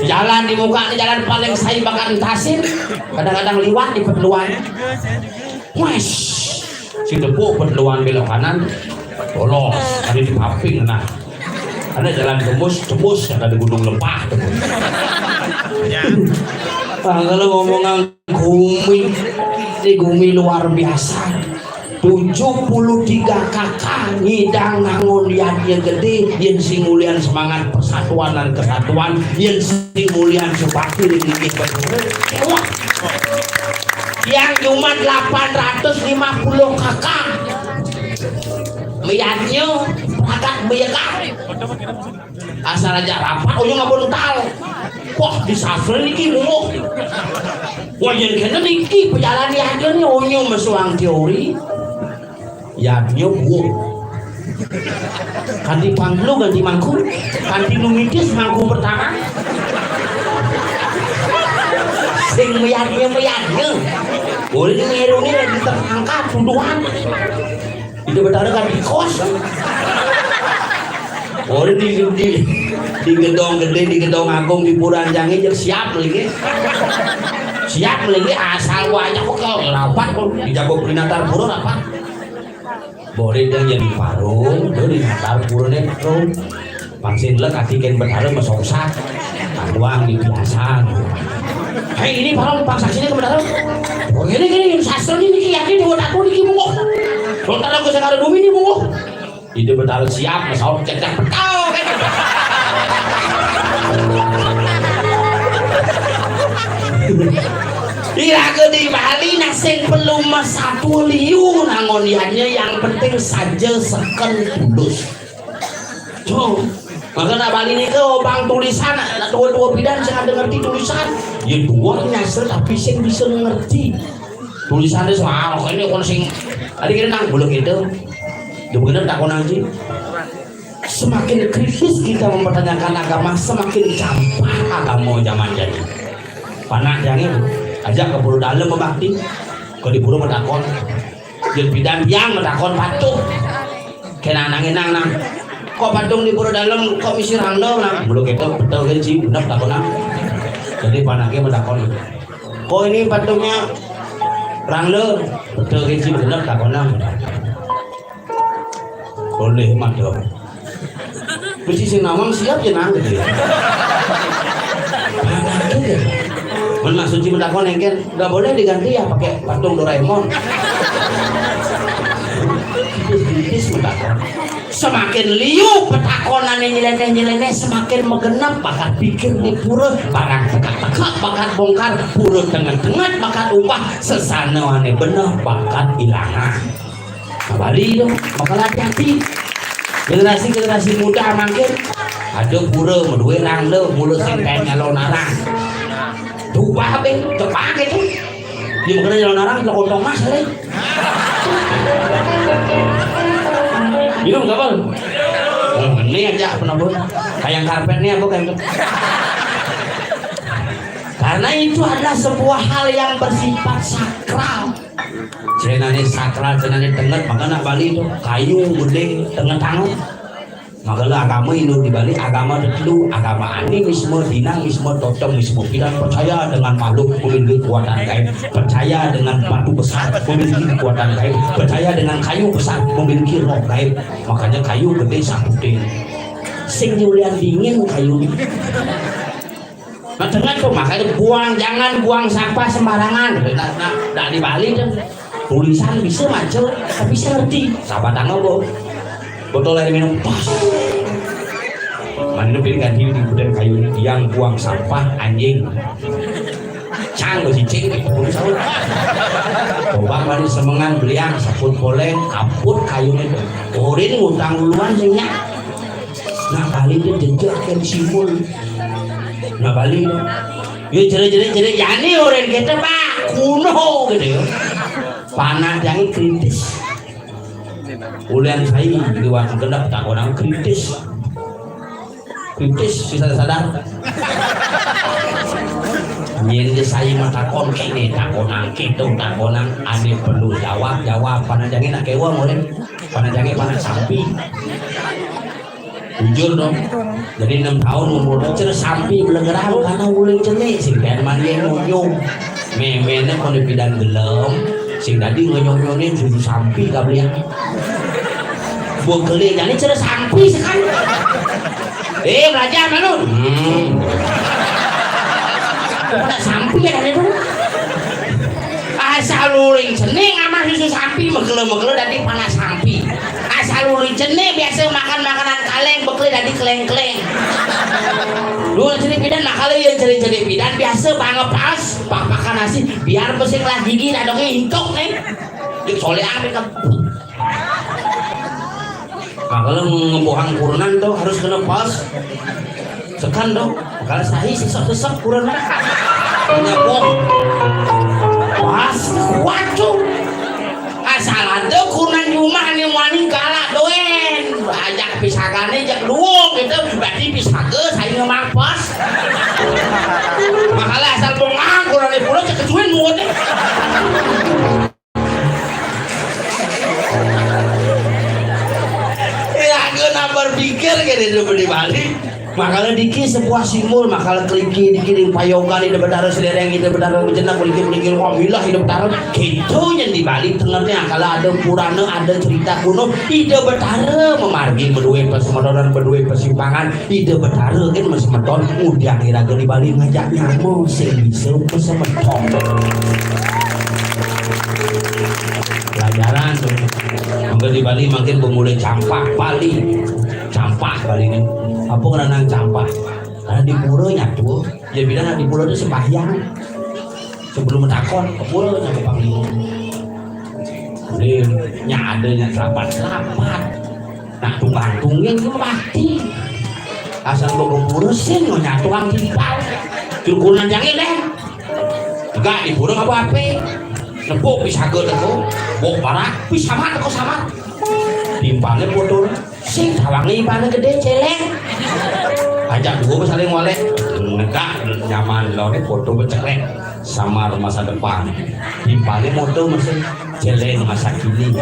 Jalan di muka ni jalan paling sai bakat entasin, kadang-kadang liwat di peteluan. Wes. Sing tepuk peteluan belok kanan, bolos, tadi di paping, nah. Ada jalan tembus, tembus, ada di Gunung Lempah, tembus. Ya. Nah, kalau ngomongan gumi, ini gumi luar biasa. Tujuh puluh tiga K K ngidang nangun yadnya gede, yen sing mulian semangat persatuan dan kesatuan, yen sing mulian subakti ring inggih betul. Wah. Yang cuma delapan ratus lima puluh K K. Meyadnya agak meyekat. Asal aja rapat, ujung apa ental. Wah, disasar niki mungguh. Wah, yen kene niki pejalan yadnya ni, onyo mesuang teori. Yadnya buuk. Kanti panglu, ganti mangku. Kanti numitis, mangku pertama. Sing meyadnya, meyadnya. Boleh ngeru ni lagi terangkat tuduhan. Itu Betara kan di kos. Oh, di, di, di gedong gede, di gedong agung, di Pura Anjangé, jek siap lagi. Siap lagi, asal banyak kok kalau rapat kok di jago perinatar pura rapat. Boleh dia jadi parung, dia di natar pura nih parung. Pangsin lek ati ken Betara mesongsak. Tangguang di biasa. Hei, ini parung pangsak sini ke Betara. Oh, ini, ini sastra ini, ini yakin buat aku ini mungguh. Kalau tak aku sekarang dulu ini mungguh. Ida Betara siap, masaut cecak betul kan. Iraga di Bali nak sing perlu mas satu liu nangon yadnya, yang penting saja seken tulus. Tuh, maka nak Bali ni ke obang tulisan, nak dua-dua bidan sing ada ngerti tulisan. Ya dua nyasar tapi sing bisa ngerti. Tulisannya soal ini kon sing tadi kita nang buluk itu. Dia bener tak konang sih. Semakin kritis kita mempertanyakan agama, semakin campah agama zaman jadi. Panak yang itu, ajak ke pura dalam membakti, ke di pura metakon. Jil bidan yang metakon patuh. Kena nangin nang nang. Kok patung di pura dalam, kok misi rangda nang? Belum kita betul kan sih, benar takon nang. Jadi panaknya metakon. Kok ini patungnya rangda? Betul kan sih, benar takon nang. Boleh mah dong. Mesti sing nawang siap ya nang gitu ya. Mana ada ya? Men Mas Suci mentakon engken nggak boleh diganti ya pakai patung Doraemon. Tipis-tipis mentakon. Semakin liu petakonan yang nyeleneh-nyeleneh, semakin megenep bakat pikir di pura, barang teka-teka bakat bongkar, pura tenget-tenget bakat ubah, sesana ane beneh bakat ilangan. Nah, Bali tu, makanya hati-hati. Generasi-generasi muda makin ada pura medue rang le, mula sing kain nyalon arang. Tubah be, tebak itu. Dia mengenai nyalon arang, telok kontong mas le. Minum kapal. Oh, ini aja penabur. Kayak karpet ni apa kayak itu. Karena itu adalah sebuah hal yang bersifat sakral. Cenane sakral, cenane tenget, maka nak Bali itu kayu gede tenget tangan. Maka lah agama Hindu di Bali, agama ada telu, agama animisme, dinamisme, totemisme. Pidan percaya dengan makhluk memiliki kekuatan gaib, percaya dengan batu besar memiliki kekuatan gaib, percaya dengan kayu besar memiliki roh gaib. Makanya kayu gede saputing. Sing diulian dingin kayu. Nah, dengan tuh makanya buang, jangan buang sampah sembarangan. Nah, nah, nah, di Bali tuh tulisan bisa maco, tapi saya ngerti. Sahabat tangga, Bu. Botol air minum pas. Mana itu pilih ganti di gudang kayu yang buang sampah anjing. Cang, besi cing gitu, belum sahur. Coba mana semengan beliang, saput poleng, kaput kayu itu. Orin ngutang duluan sih nya. Nah, Bali itu jejak yang simpul. Nah, Bali itu. Ya, jerit-jerit, jerit. Ya, ini orang kita, Pak. Kuno gitu ya. Panah yang kritis. Ulian saya liwat gendak tak orang kritis. Kritis, bisa sadar. Nyen saya mah takon kene, takonan kitu, takonan ane perlu jawab, jawab. Panah jangin nak kewa, mulai. Panah jangin, panah sampi. Jujur dong. Jadi enam tahun umur, cenah sampi belegerang karena uling cenik, sing pen mandi ngunyung. Memene kono pidan gelem, sing dadi ngunyung-ngunyung susu sampi kablian. Bokele jani cenah sampi sekan. Eh, belajar manu. Hmm. Pada sampi ya tadi tuh. Asal uling cenik sama susu sampi, megele-megele dadi panas sampi. Asal uling cenik biasa makan makanan kaleng, bekle dadi keleng-keleng. Dulu cenik pidan, nah kalau yang cenik-cenik pidan biasa banget pas, pak makan nasi, biar pesing lah gigi, radongnya intok nih. Dik soleh amin kan. Nah, kalau ngebohang kurenan tuh harus kena pas. Sekan dong, kalau sahi sesek-sesek kurenan. Punya boh. Pas kuat tuh. Asal ada kurenan di rumah nih wani galak doen. Ajak pisagane jak luwuk gitu, berarti pisaga saya ngemang pas. Makanya asal bongang kurenan di pulau cekecuin muatnya. Ya, gue nak berpikir kayak di Bali. Makanya diki sebuah simbol, makanya keliki diki di payogan, ida betara selereng, ida betara bejenak, keliki keliki wamilah, ida betara gitu yang di Bali tengahnya. Kalau ada purana, ada cerita kuno, ida betara memargi berdua persemedoran, berdua persimpangan, ida betara kan mas meton, mudiang iraga di Bali ngajak nyamo sing bisa persemeton. Pelajaran tuh. Mungkin di Bali makin bermula campak Bali. Campak Bali ini. Apa karena campak? Karena di pura nyatu, dia bilang di pura itu sembahyang. Sebelum takon, ke pura nyatu panglima. Ini nyadanya selapat-selapat. Nah, tunggang-tungging itu mati. Asal gua kurusin, lo nyatu ang timpal. Cukuran yang ini. Enggak, di burung apa ape? Nepuk pisaga teko, bok barak, wis samar teko samar. Timpalnya botol, sing tawange ibane gede celeng. Ajak dua saling walek, negak nyaman lo ne foto becelek. Samar masa depan. Timpalnya moto mesin celeng masa kini.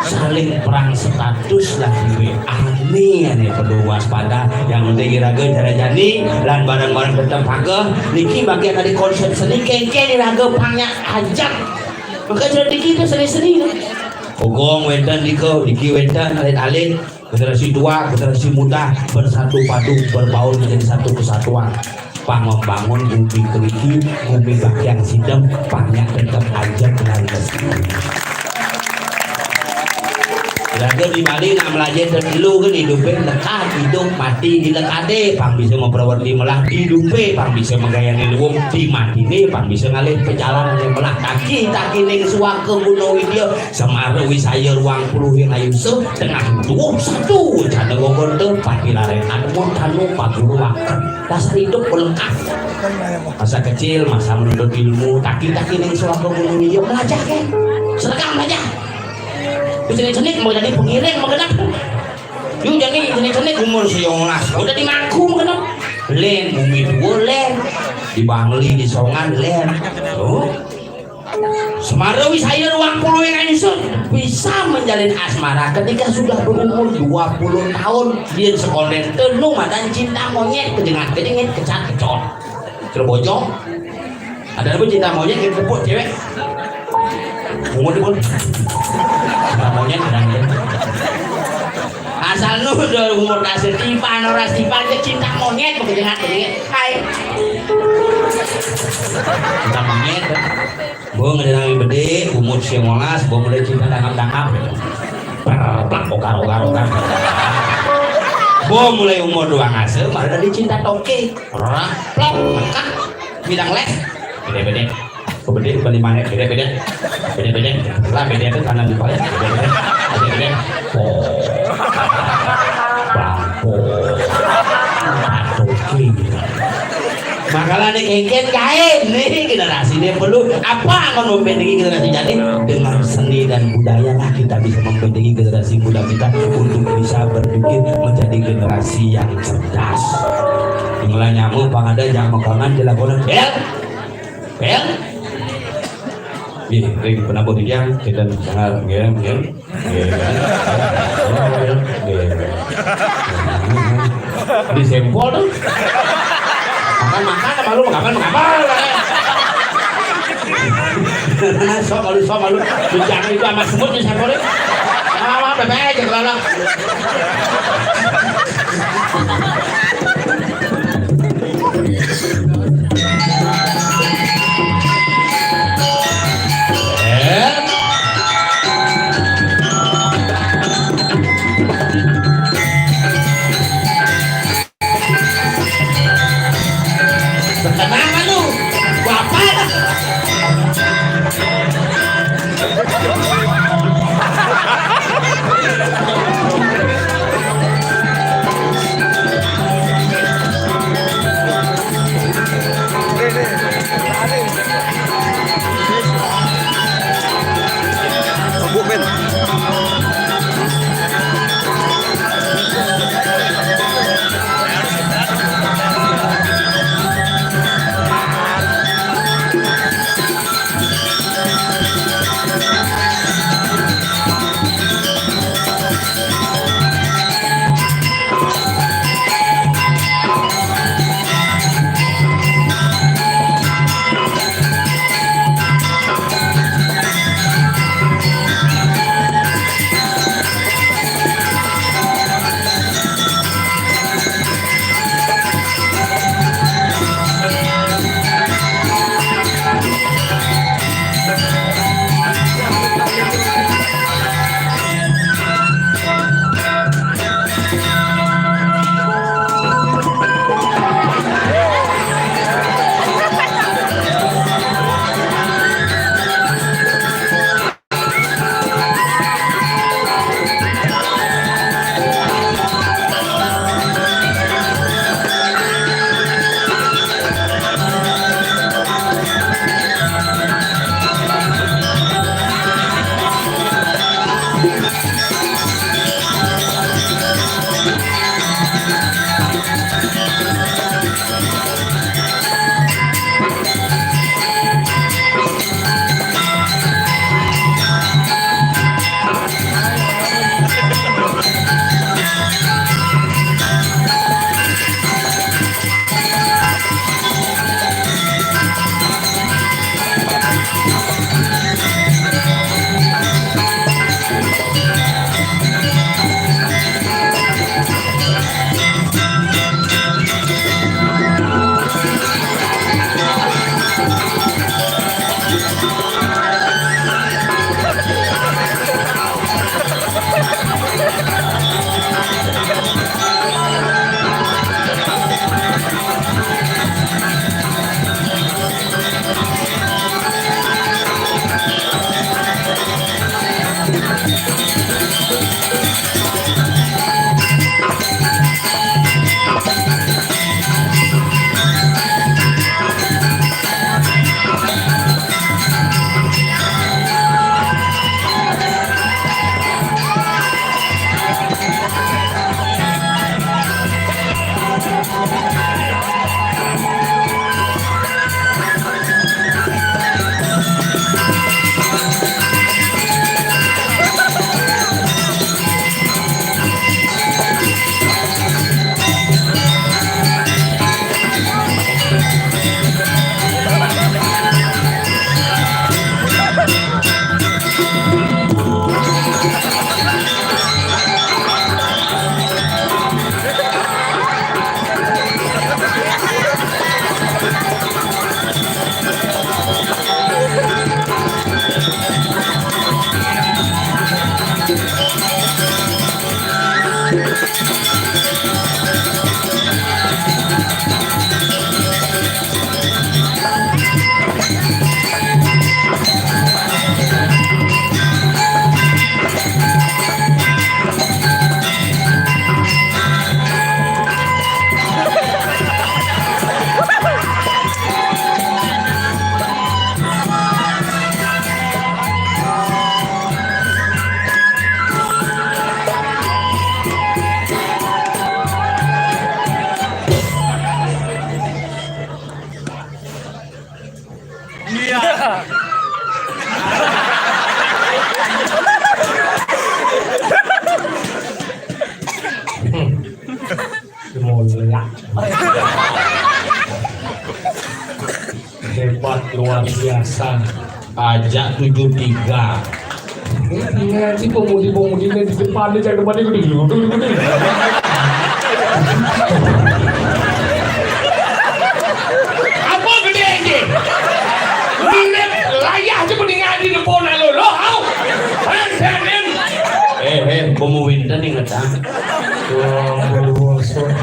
Saling perang status lah di W A. Nih, ane perlu waspada. Yang penting iraga cara jani lan barang-barang tetap pageh. Niki bagian dari konsep seni, kengken iraga pangnya ajak. Maka jadi kita seni-seni. Ogong wenten diko, diki wenten alit-alit. Generasi tua, generasi muda bersatu padu, berbaur menjadi satu kesatuan. Pang membangun bumi keriki, bumi bakyang sidem, pangnya tetap aja kenal. Raga di Bali nak melajah telu kan hidup lekat, hidup mati di lekade, pang bisa memperwerti melah di hidup, pang bisa menggayani luwung di mati, pang bisa ngalih perjalanan yang melah. Taki taki ning suaka Gunung Widya, Semara wisaya ruang puluh yang ayu se tengah tubuh satu cara gogonte pati laren anu tanu paguru wakan. Dasar hidup pelengkap. Masa kecil, masa menuntut ilmu, taki-taki ning suaka gunung iya belajar ke. Sedekah belajar. Terus cenik-cenik mau jadi pengiring, mau genap. Yuk jadi cenik-cenik umur siolas. Udah dimangku mau genap. Len, bumi dua, len. Di Bangli, di Songan, lén. Tuh. Semara wisaya ruang puluh yang nyusun bisa menjalin asmara ketika sudah berumur dua puluh tahun. Dia sekondén tenu madan cinta monyet, kejengat-kejengit, kecat-kecot. Cerbojong. Ada apa cinta monyet yang tepuk cewek? Umur di pun. Cinta monyet kadang dia. Asal nu udah umur kasih tipan, orang tipan, dia cinta monyet, kejengat-kejengit. Hai. Cinta monyet. Bo ngedenang bedé, umur sia molas, bo mulai cinta dangap-dangap. Plak, ogar, ogar, ogar. Bo mulai umur dua ngase, malah tadi cinta toke. Plak, plak, mekak, bidang les. Bedé, bedé. Bedé, bedé, mana? Bedé, bedé. Bedé, bedé. Lah, bedé itu tanah di bawah. Bedé, bedé. Bedé, bedé. Oh. Bangko. Toke. Makanya nih kengken kain nih generasi ini perlu apa mau membentengi generasi jadi dengan seni dan budaya lah kita bisa membentengi generasi muda kita untuk bisa berpikir menjadi generasi yang cerdas. Tinggal nyamu pang ada jangan makanan dilakukan bel bel. Nih, ring penabur dia kita dengar ya ya. Di sempol tuh. Makan makan sama lu, makan makan. Sok malu sok malu. Jangan itu sama semut di sempol. Sama bebek aja kalau. Tenang lu, bapak. Hmm. Semuanya. Hebat luar biasa. Aja tujuh tiga. Ini ngaji pemudi-pemudi ini di depan, di depan ini gede, gede, gede. Apa gede ini? Lihat layar aja mendingan di depan lo, lo, au. Eh, eh, eh, bomu winten inget ah. Wah, wah, wah, wah.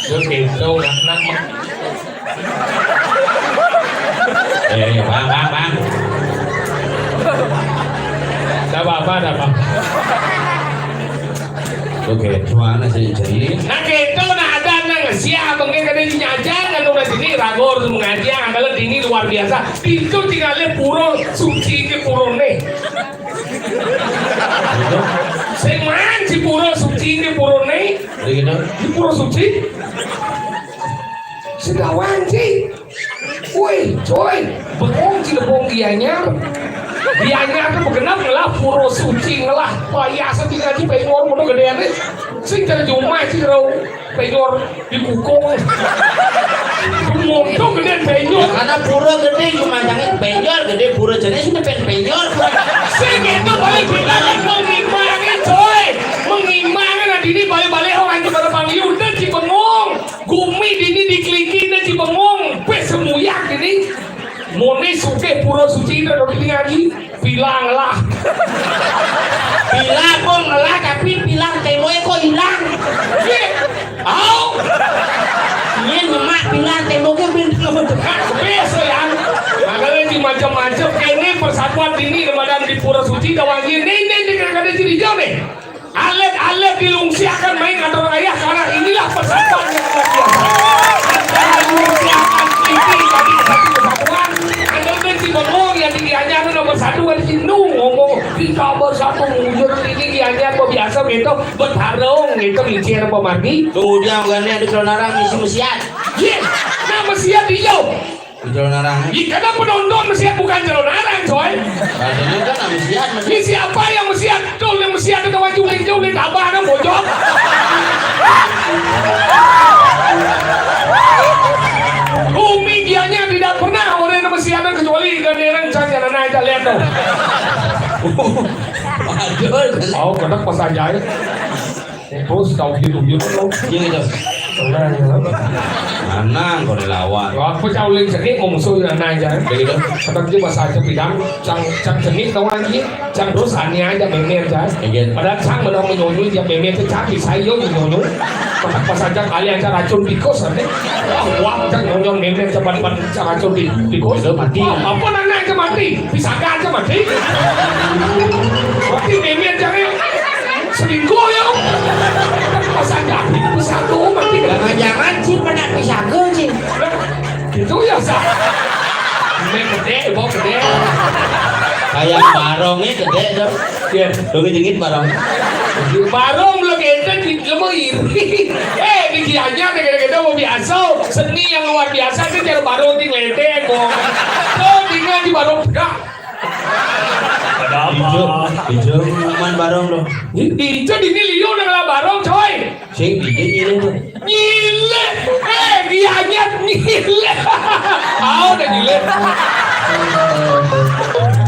Terus gitu, nak, nak. Eh, bang, bang, bang. Tidak apa-apa, tidak apa-apa. Oke, cuma anak saya jadi. Nah, gitu, nah, ada nang siap, mungkin kada dinyajang, kan udah sini, ragor, mengaji, kalau ini luar biasa. Pintu tinggalnya pura suci ke pura nih. Sing man si pura suci ke pura nih. Jadi gitu. Di pura suci. Sedawan sih. Woi, coy, bengong Cilebong Gianyar. Gianyar tuh begenap ngelah pura suci, ngelah payasa tinggal di penyor, mudah gedean nih. Sing terjumah sih, rau penyor di kukung. Bengong tuh gedean penyor. Ya, karena pura gede, cuma jangan penyor gede, pura jadi sudah pen penyor. Sing itu balik kita mengimbangi, coy. Mengimbangi, nanti ini balik-balik orang di pada pangliu dan Cibengong. Gumi dini dikeliki dan Cibengong, pes semuyak dini. Mone suke pura suci dan roti ngaji, bilang lah. Bilang kok ngelah, tapi bilang temoe kok hilang. Ye, au. Yen nyemak bilang temoke ben. Nah, biasa ya. Makanya di macam-macam. Ini persatuan dini di badan di pura suci, dah wangi. Nih, nih, nih, kadang-kadang jadi jauh nih. Alit-alit dilungsiakan main atur ayah, karena inilah persatuan yang luar biasa. Antara dilungsiakan tinggi bagi satu kesatuan, ada si bengong yang tinggi aja, ada nomor satu, ada si nu ngomong, "Kita bersatu mewujud ini." Gianyar biasa gitu, bertarung gitu, micir pemargi. Tuh, dia bukannya ada keonaran, isi mesiat. Ye, nah, mesiat dia. Ujul narang. Ih, karena penonton mesiat bukan jero narang, coy. Katanya kan mesiat, mesiat. Ini siapa yang mesiat? Tuh, yang mesiat itu maju, uling, uling, abah, anak bocor. Umi dianya tidak pernah orang yang mesiat kecuali gandengan, can, jangan naik, tak lihat tuh. Waduh. Oh, kena pas aja ya. Terus kau gitu-gitu tuh. Iya, gitu. Tenang, ya. Tenang, kau dilawan. Wah, aku cauling sedih, mau musuh yang naik aja. Begitu. Tetap dia bahasa aja bidang, cang, cang seni tahu lagi, cang terus hanya aja memer aja. Iya. Padahal cang benar menyonyo, dia memer itu cang bisa yo menyonyo. Tetap pas aja kali aja racun tikus nanti. Wah, wah, cang nyonyo memer cepat-cepat cang racun di tikus. Itu mati. Wah, apa nana aja mati? Pisaka aja mati. Mati memer aja ya. Selingkuh ya. Pas aja pisaka mati. Jangan-jangan sih pernah pisaka sih. Gitu ya, Sa. Ini gede, bau gede. Kayak barongnya gede tuh. Iya. Lebih dingin barong. Barong belum ente di, lu mau iri. Eh, di Gianyar gede-gede mau biasa. Seni yang luar biasa itu cara barong di ledek, bau. Tuh, tinggal di barong tegak. Ada apa? Ijo, ijo, man barong dong. Ijo di ini liu udah ngelah barong, coy. Sing ijo nyilih tuh. Nyilih. Eh, Gianyar nyilih. Ah, udah nyilih.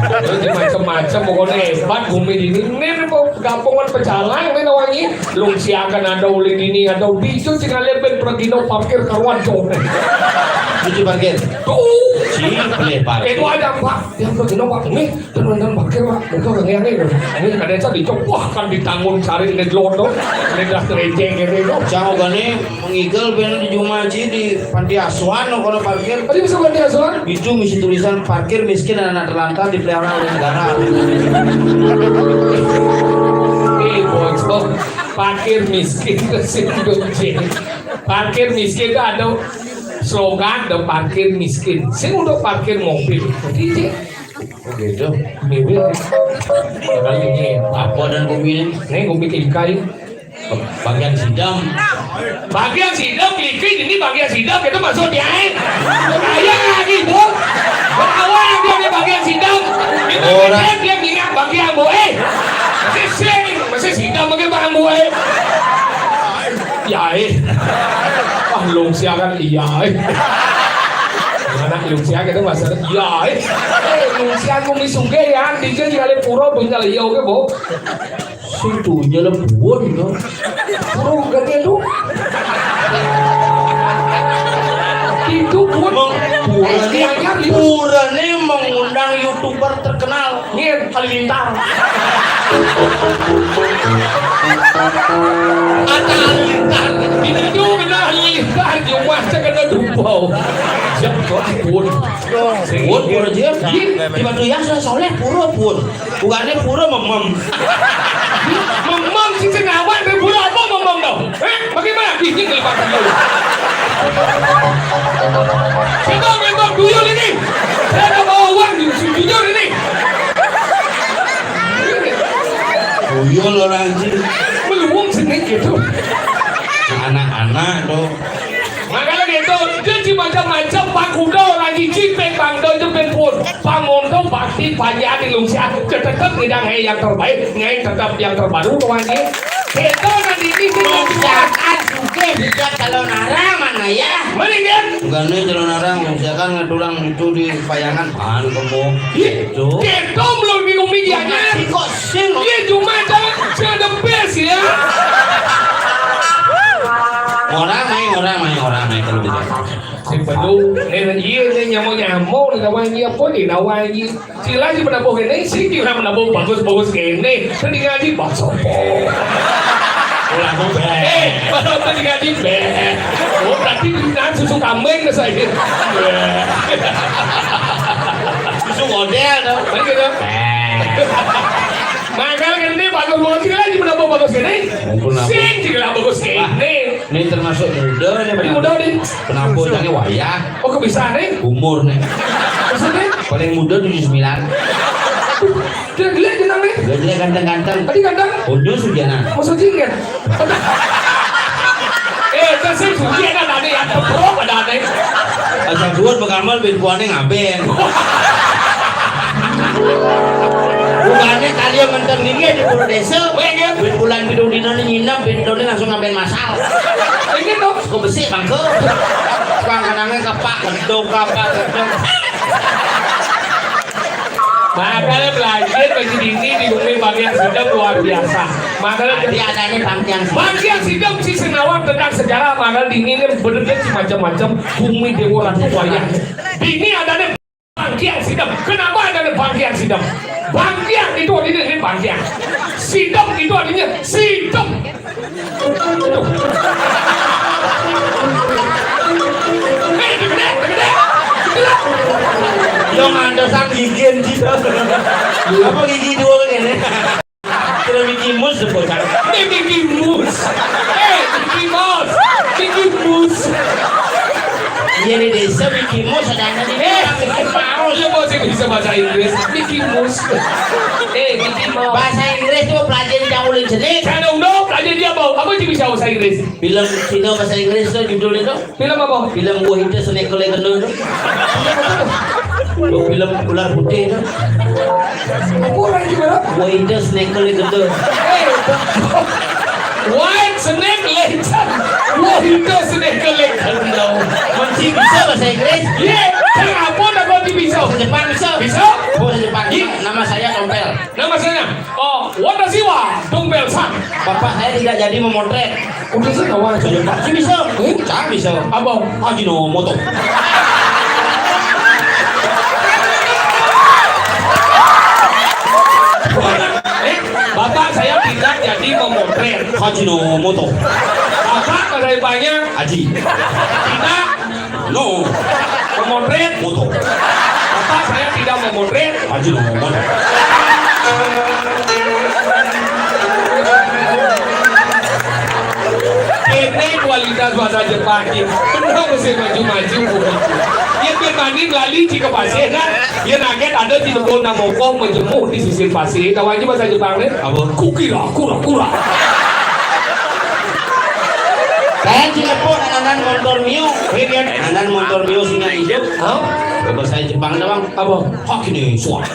Jadi macam-macam pokoknya hebat bumi ini. Ini kampungan pecalang, ini wangi. Lung siakan ada uling ini, ada bicu tinggal lihat ben pergi no parkir karuan, coy. Cuci parkir. Tuh. Si boleh parkir. Itu ada, Pak. Yang pergi no, Pak. Nih, teman-teman parkir, Pak. Itu orang yang ini. Ini ada yang tadi, wah, kan ditanggung cari ini londo. Ini dah tereceng ini, loh. Cang ogane mengigel ben di Jumaji di panti asuhan, no, kalau parkir. Tadi bisa panti asuhan? Itu misi tulisan parkir miskin dan anak terlantar dipelihara oleh negara. Eh, bocor. Parkir miskin ke sini, Cing. Parkir miskin itu ada slogan, ada parkir miskin. Sing untuk parkir mobil. Jadi, Cing, Oh, gitu. Bibir. Padahal ini apa dan gumi ini? Ini gumi ikai. Bagian sidam. Bagian sidam, ikai ini bagian sidam, itu masuk di air. Kayak lagi, Bu. Dia, dia ngingat bagi ambo, eh. Masih sing, masih sida bagi bang ambo, eh. Ya, eh. Wah, lungsiakan iya, eh. Mana lungsiakan itu masalah, iya, eh. Eh, lungsiakan kumi sugih ya, dia juga kali pura punya liau ke, bo. Sing dunya lebuan to. Pura gede lu. Itu pun Meng-, purane, purane mengundang YouTuber terkenal. Nyen Halilintar. Ada Halilintar. Itu kena Halilintar, cuma saya kena dumpau. Siap, pun. Pun, pura aja. Di, di Batu Yas, Soleh, pura, pun. Bukannya pura memem. Memem sing sing awak, pura apa memem tau? Eh, bagaimana? Ih, ini kelipatan dulu. Saya tahu memang tuyul ini. Saya ada bawa uang di tuyul ini. Tuyul orang anjing. Meluung sini gitu. Anak-anak tuh. Makanya gitu, dia si macam-macam, Pak Kudo lagi cipeng Bang Doi itu pun. Pak Mondo pasti banyak di Lungsian, tetap ngidang, eh, yang terbaik, ngai tetap yang terbaru tuh anjing. Kita nanti ini kita Lungsian juga tidak kalau nara mana ya? Mendingan. Bukan nih kalau nara, Lungsian kan ngedulang itu di payangan, pan kemo. Iya. Itu. Kita belum di umi dia. Bukan, sih, kok sing. Iya, cuma jangan, jangan the best ya. Orang main, orang main, orang main kalau bisa. Si penuh, eh, iya, ini nyamuk-nyamuk, di lawan dia pun di lawan dia. Sila si menabuh ini, si kira menabuh bagus-bagus ini. Tadi ngaji, bang sopo. Ulah aku, be. Eh, baru tadi ngaji, be. Oh, berarti dengan susu kambing ke saya. Be. Susu model dong. Kan gitu. Be. Makanya kan ini bagus-bagus, sila si menabuh bagus ini. Ampun, ampun. Sing, sila bagus ini. Ini termasuk muda nih, Pak. Ini muda nih. Kenapa tanya wayah? Oh, kok bisa nih? Umur nih. Maksudnya? Paling muda tujuh sembilan. Dia jelek jenang nih. Dia jelek ganteng-ganteng. Tadi ganteng? Unyu Sujana. Maksudnya kan? Eh, itu sih Sujana tadi yang tepuk ada nih. Asal duit pengamal bin puane ngaben. Bukannya kalian menteng dingin di Pura Desa. Weh, kan? Bin bulan bidung dino ni nginep, bin doni langsung ngaben masal. Ini tuh. Kok besi, Bang, kok? Bang, kenangnya kepak, gedung, kepak, gedung. Makanya belajar bagi dini di bumi bagian sudah luar biasa. Makanya jadi adanya bangkiang. Bangkiang sidem si senawang tentang sejarah, makanya dini ini bener si macam-macam bumi dewa ratu wayang. Dini adanya Bangkiang sidem. Kenapa adanya bangkiang sidem? Bangkiang itu artinya ini bangkiang. Sidem itu artinya sidem. Aduh. Eh, gede, gede. Gila. Yang ada sang gigi sidem. Apa gigi dua ini? Kira Mickey Mouse tuh bocah. Ini Mickey Mouse. Eh, Mickey Mouse. Mickey Mouse. Iya, di desa Mickey Mouse ada anak di Eh, Mickey Mouse. Iya, mau sih bisa bahasa Inggris. Mickey Mouse. Eh, Mickey Mouse. Bahasa Inggris tuh pelajari jauh lebih jenis. Saya dong, dong, pelajari dia mau. Apa sih bisa bahasa Inggris? Film Cina bahasa Inggris tuh judulnya tuh. Film apa? Film Wahida Snake Legend tu. Oh, film ular putih tu. Apa orang juga? Wahida Snake Legend tu. Eh, White Snake Legend. Wahida Snake Legend tu. Masih bisa bahasa Inggris? Ye, jangan apa nak kau bisa? Bahasa Jepang bisa? Bisa? Bahasa Jepang. Ye. Nama saya Tompel. Nama saya, oh, watashi wa Tompel san. Bapak saya tidak jadi memotret. Udah sih kawan. Saya tak bisa. Eh? Tak bisa. Abang. Ajinomoto. Eh, Bapak saya tidak jadi memotret. Ajinomoto. Bapak saya banyak. Aji. Tidak. No. Memotret. Moto. Bapak saya tidak memotret. Aji no moto. Ini kualitas bahasa Jepang ni. Benar mesti maju-maju. Dia berbanding lali jika pasir kan. Dia naget ada di toko namoko menjemur di sisi pasir. Tahu aja bahasa Jepang ni? Apa? Kukira, kura-kura. Saya cilepon anan montor Mio. Ini kan anan montor Mio singa hidup. Hah? Bahasa Jepang doang. Apa? Hak ini suara.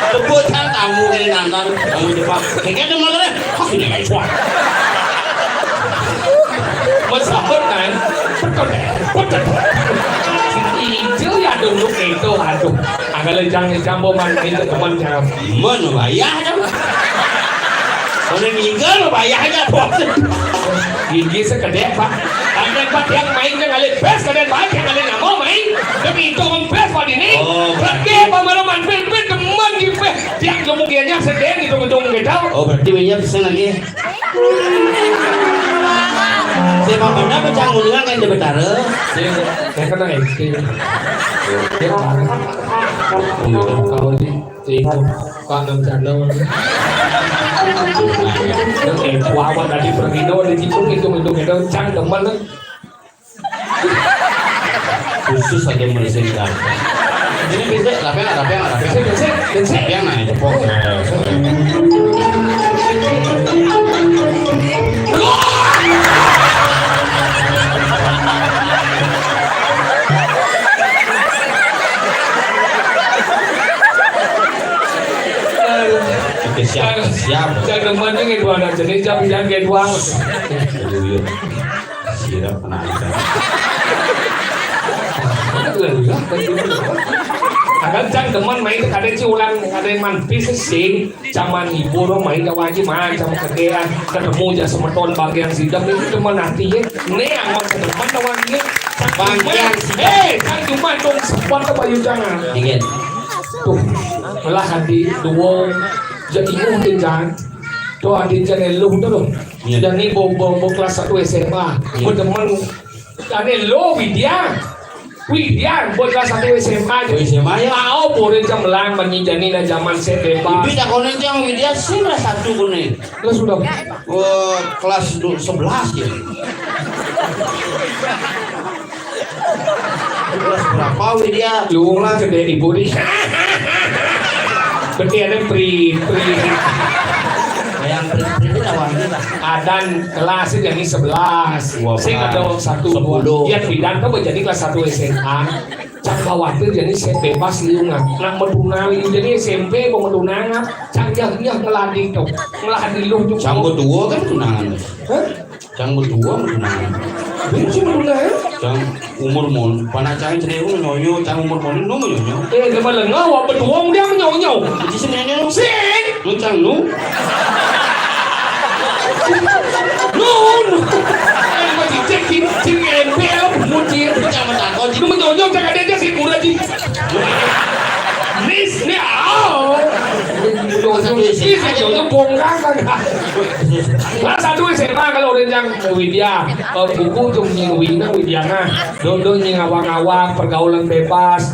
Tebus kan tamu kene nonton, tamu Jepang. Kene ada motornya, kok ini kayak suara. Mesambut kan? Betul deh, betul. Itu ya dulu itu, aduh. Agak lejang-lejang, bo, man, itu teman jam. Mana bayar dong? Kalau meninggal, bayar aja, bos. Gigi sekedek, Pak. Kadén, Pak, yang main yang alih bes, kadén, Pak, yang alih nggak mau main. Demi itu, Pak, ini. Oh, berarti Pak Maroman, pil, pil, demen di bes. Tiang kemudiannya sedeng, hitung-hitung, gitu. Oh, berarti mainnya pesen lagi. Siapa mana pecah ngundang kan di Betara? Saya kena acting. Dia parah. Kalau di, di, Pak Nam Channel. Yang, eh, wawan tadi pergi, no, di situ, hitung-hitung, gitu. Cang, demen, no. Khusus aja meresin kan. Ini bisa, tapi yang ada, tapi yang ada, tapi yang ada. Bisa, bisa, bisa. Tapi yang naik jepok. Oke, siap, siap. Jangan demen ini dua anak jenis, jangan, jangan kayak dua. Aduh, iya. Sirap anak. Akan cang demen main kadén ci ulang, kadén man bis sing, zaman hibur main kawan ci, main sama kedean, ketemu aja semeton bagian sidem itu demen hatinya. Nih, aman ke depan lawannya. Bagian sidem. Eh, kan cuma dong sempat ke Bayu jangan. Ingin. Tuh, malah hati dua jadi mungkin, Cang. Tuh, adin Cang eluh tuh, loh. Iya. Jadi bo, bo, bo kelas satu S M A. Iya. Bo demen. Jadi lo Widya. Widya, bo kelas satu S M A. Oh, S M A ya? Mau boleh cemelang, menginjani lah zaman saya bebas. Ibi takonin Cang Widya sih kelas satu kuning. Kelas sudah. Wah, kelas du-, sebelas ya. Kelas berapa, Widya? Lu lah gede ibu di. Berarti ada pri, pri. Yang pri, pri itu lawan kita. Adan kelas itu jadi sebelas. Dua belas. Sing ada satu, dua. Sepuluh. Yang bidan tuh jadi kelas satu S M A. Cang khawatir jadi saya bebas liungan. Nak meduna liu jadi S M P, mau meduna ngap. Cang nyah, nyah ngeladi tuh. Ngeladi lu tuh. Cang berdua kan tunangan. Hah? Cang berdua tunangan. Ini sih berdua ya? Cang umur mon, panak Cang cenderung nyonyo, Cang umur mon nung nyonyo. Eh, dia malah ngawa berdua dia nyonyo. Jadi sebenarnya lu sih. Lu Cang lu. Nun. Eh, masih cek cing, cing M P L, muncir. Lu Cang mentakon. Lu menyonyo, Cang ada aja sih, kurang sih. Nis, nih, oh. Nis, nih, oh, bongkar, kan? Kelas satu S M A kalau orang yang Widya, eh, buku tuh nying Wina, Widya, nah. Dodo nying awak-awak, pergaulan bebas.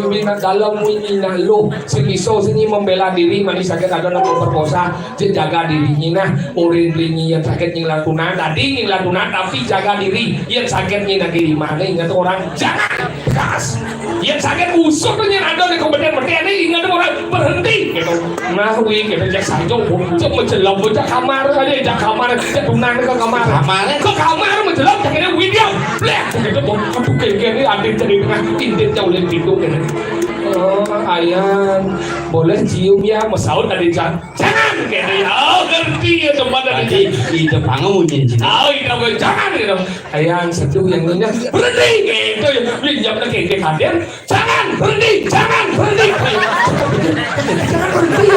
Wina dalam, Wina lo, si miso, sini membela diri, manis sakit ada nak memperkosa. Cek jaga dirinya nah, orang dirinya yang sakit nying latunang, tadi nying latunang, tapi jaga diri, yang sakit nying lagi di mana, ingat orang, jangan bekas. Yang sakit usut tuh yang ada di kompeten, berarti ada ingat orang, berhenti, gitu. Nah, wih, gitu, cek sanjo, cek menjelam, cek kamar, aja cek kamar, cek tunang ke kamar. Kamar? Ke kamar menjelam, cek ini Widya, bleh, gitu, aduh, kayak gini, ada cerita, pintu jauh lebih pintu, gitu. Oh, ayang, boleh cium ya, mesaut tadi, Cang. Jangan, gitu ya. Oh, ngerti ya, tempat tadi. Tadi ide pangemunyin sini. Oh, ide apa? Jangan, gitu. Ayang seduh yang nyonya. Berhenti, gitu ya. Pinjam lagi, gitu, hadir. Jangan, berhenti, jangan, berhenti. Jangan berhenti.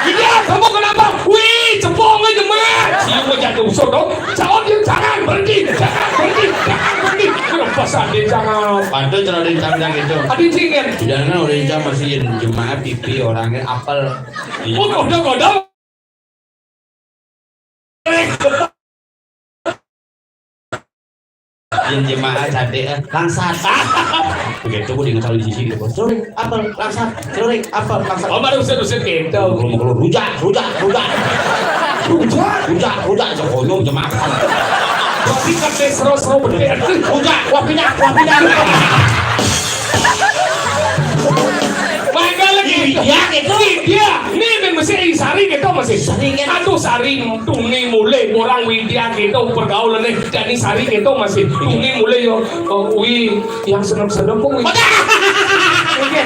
Iya, kamu kenapa? Wih, cepong aja, Mak. Cium aja tuh, sodok. Jawab dia, jangan, berhenti, jangan, berhenti, jangan, berhenti. Kenapa sadar, jangan? Padahal cara ada yang canggung gitu. Ada cingin. Jangan orang yang masih jemaah pipi orangnya apel. Oh, kodok, kodok. Yang jemaah cadé, eh, langsat. Begitu gue dengar kalau di sisi gitu. Sorry, apel, langsat. Sorry, apel, langsat. Oh, baru usir-usir gitu. Kalau mau keluar, rujak, rujak, rujak. Rujak? Rujak, rujak, sekoyong jemaah. Tapi kan seru-seru bener. Rujak, wah pindah, wah pindah. Mangga lagi. Iya, gitu. Iya. Ini men mesti sari gitu masih. Sari kan. Aduh, sari tuni mulai orang Widya gitu pergaulan nih. Jadi sari gitu masih. Tuni mulai yo. Oh, wi, yang seneng-seneng pun wi. Oke.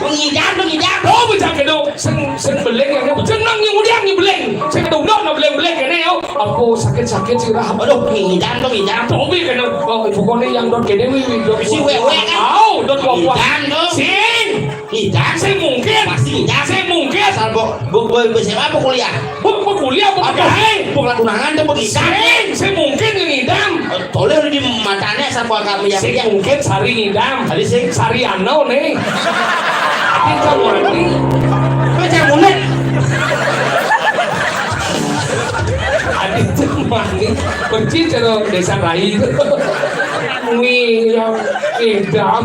Ngidam to, ngidam. Oh, bocah kéné sing, sing beling ya, jeneng nyang udiang nyang beling. Sing ketumbok no beling-beling kéné yo. Aku sakit-sakit sirah. Aduh, ngidam to, ngidam. Tobi kéné. Oh, pokoknya yang dot kéné wi, wi, dot. Si wewe kan? Au, dot kuat. Ngidam to. Sing. Ngidam. Sing mungkin. Pasti ngidam. Sing mungkin. Asal bo-, bo-, bo-, bo-, siapa, apa kuliah? Bu, bu kuliah, bu. Apa? Pegawai. Bukan tunangan to, begitu. Sing, sing mungkin ngidam. Toleh udah di matanya sama kami ya. Sing mungkin sari ngidam. Tadi sing. Sari ano nih. Tapi kamu nanti. Apa cak mulut? Adi cemani. Percis cara desa rai itu. Wih, yang ngidam.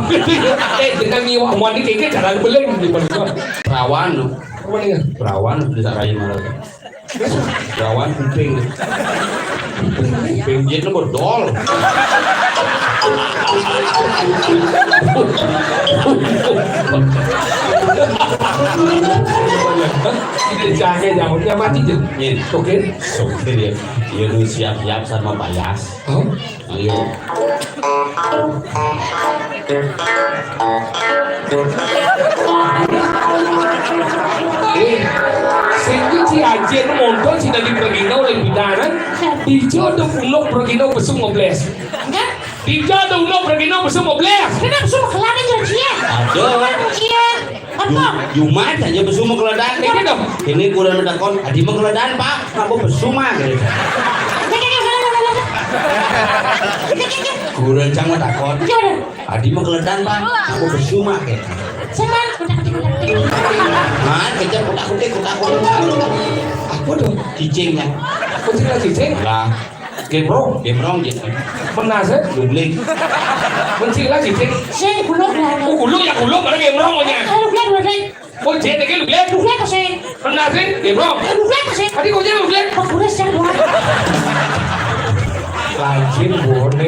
Eh, dengan nyiwak mandi kayaknya cara beling di mana? Perawan, no. Apa nih? Perawan desa rai malah. Perawan kuping. Kuping jin bedol. Jangan, jangan, jangan mati je. Nih. Oke. Oke dia. Dia nu siap-siap sama payas. Oh. Ayo. Eh, sing ci ajin montong sing dadi pragina oleh bidanan. Dija ada uluk pragina besung ngebles. Enggak. Dija ada uluk pragina besung ngebles. Kenapa semua kelana janjian? Aduh. Janjian. Apa? Ju-, Jumat aja besuma keledan. Ini dong. Ini kurang takon, adi mah keledan, Pak. Kenapa besuma gitu? Kurang cang mah takon. Iya, udah. Adi mah keledan, Pak. Kenapa besuma gitu? Seman, kutak, kutik, kutak, kutik. Man, kejam kutak, kutik, kutak, kutik. Apa tuh? Cicingnya. Kucing lagi, cing. Lah. Gemrong, gemrong gitu. Pernah sih? Gulung. Benci lagi, cing. Sing, gulung lah. Oh, gulung ya gulung, mana gemrong punya? Eh, lu lihat, lu lihat. Oh, cing, lagi lu lihat. Lu lihat sih. Pernah sih? Gemrong. Eh, lu lihat sih. Tadi kau jangan lu lihat. Kok gulung sih, gua? Lajin, boné.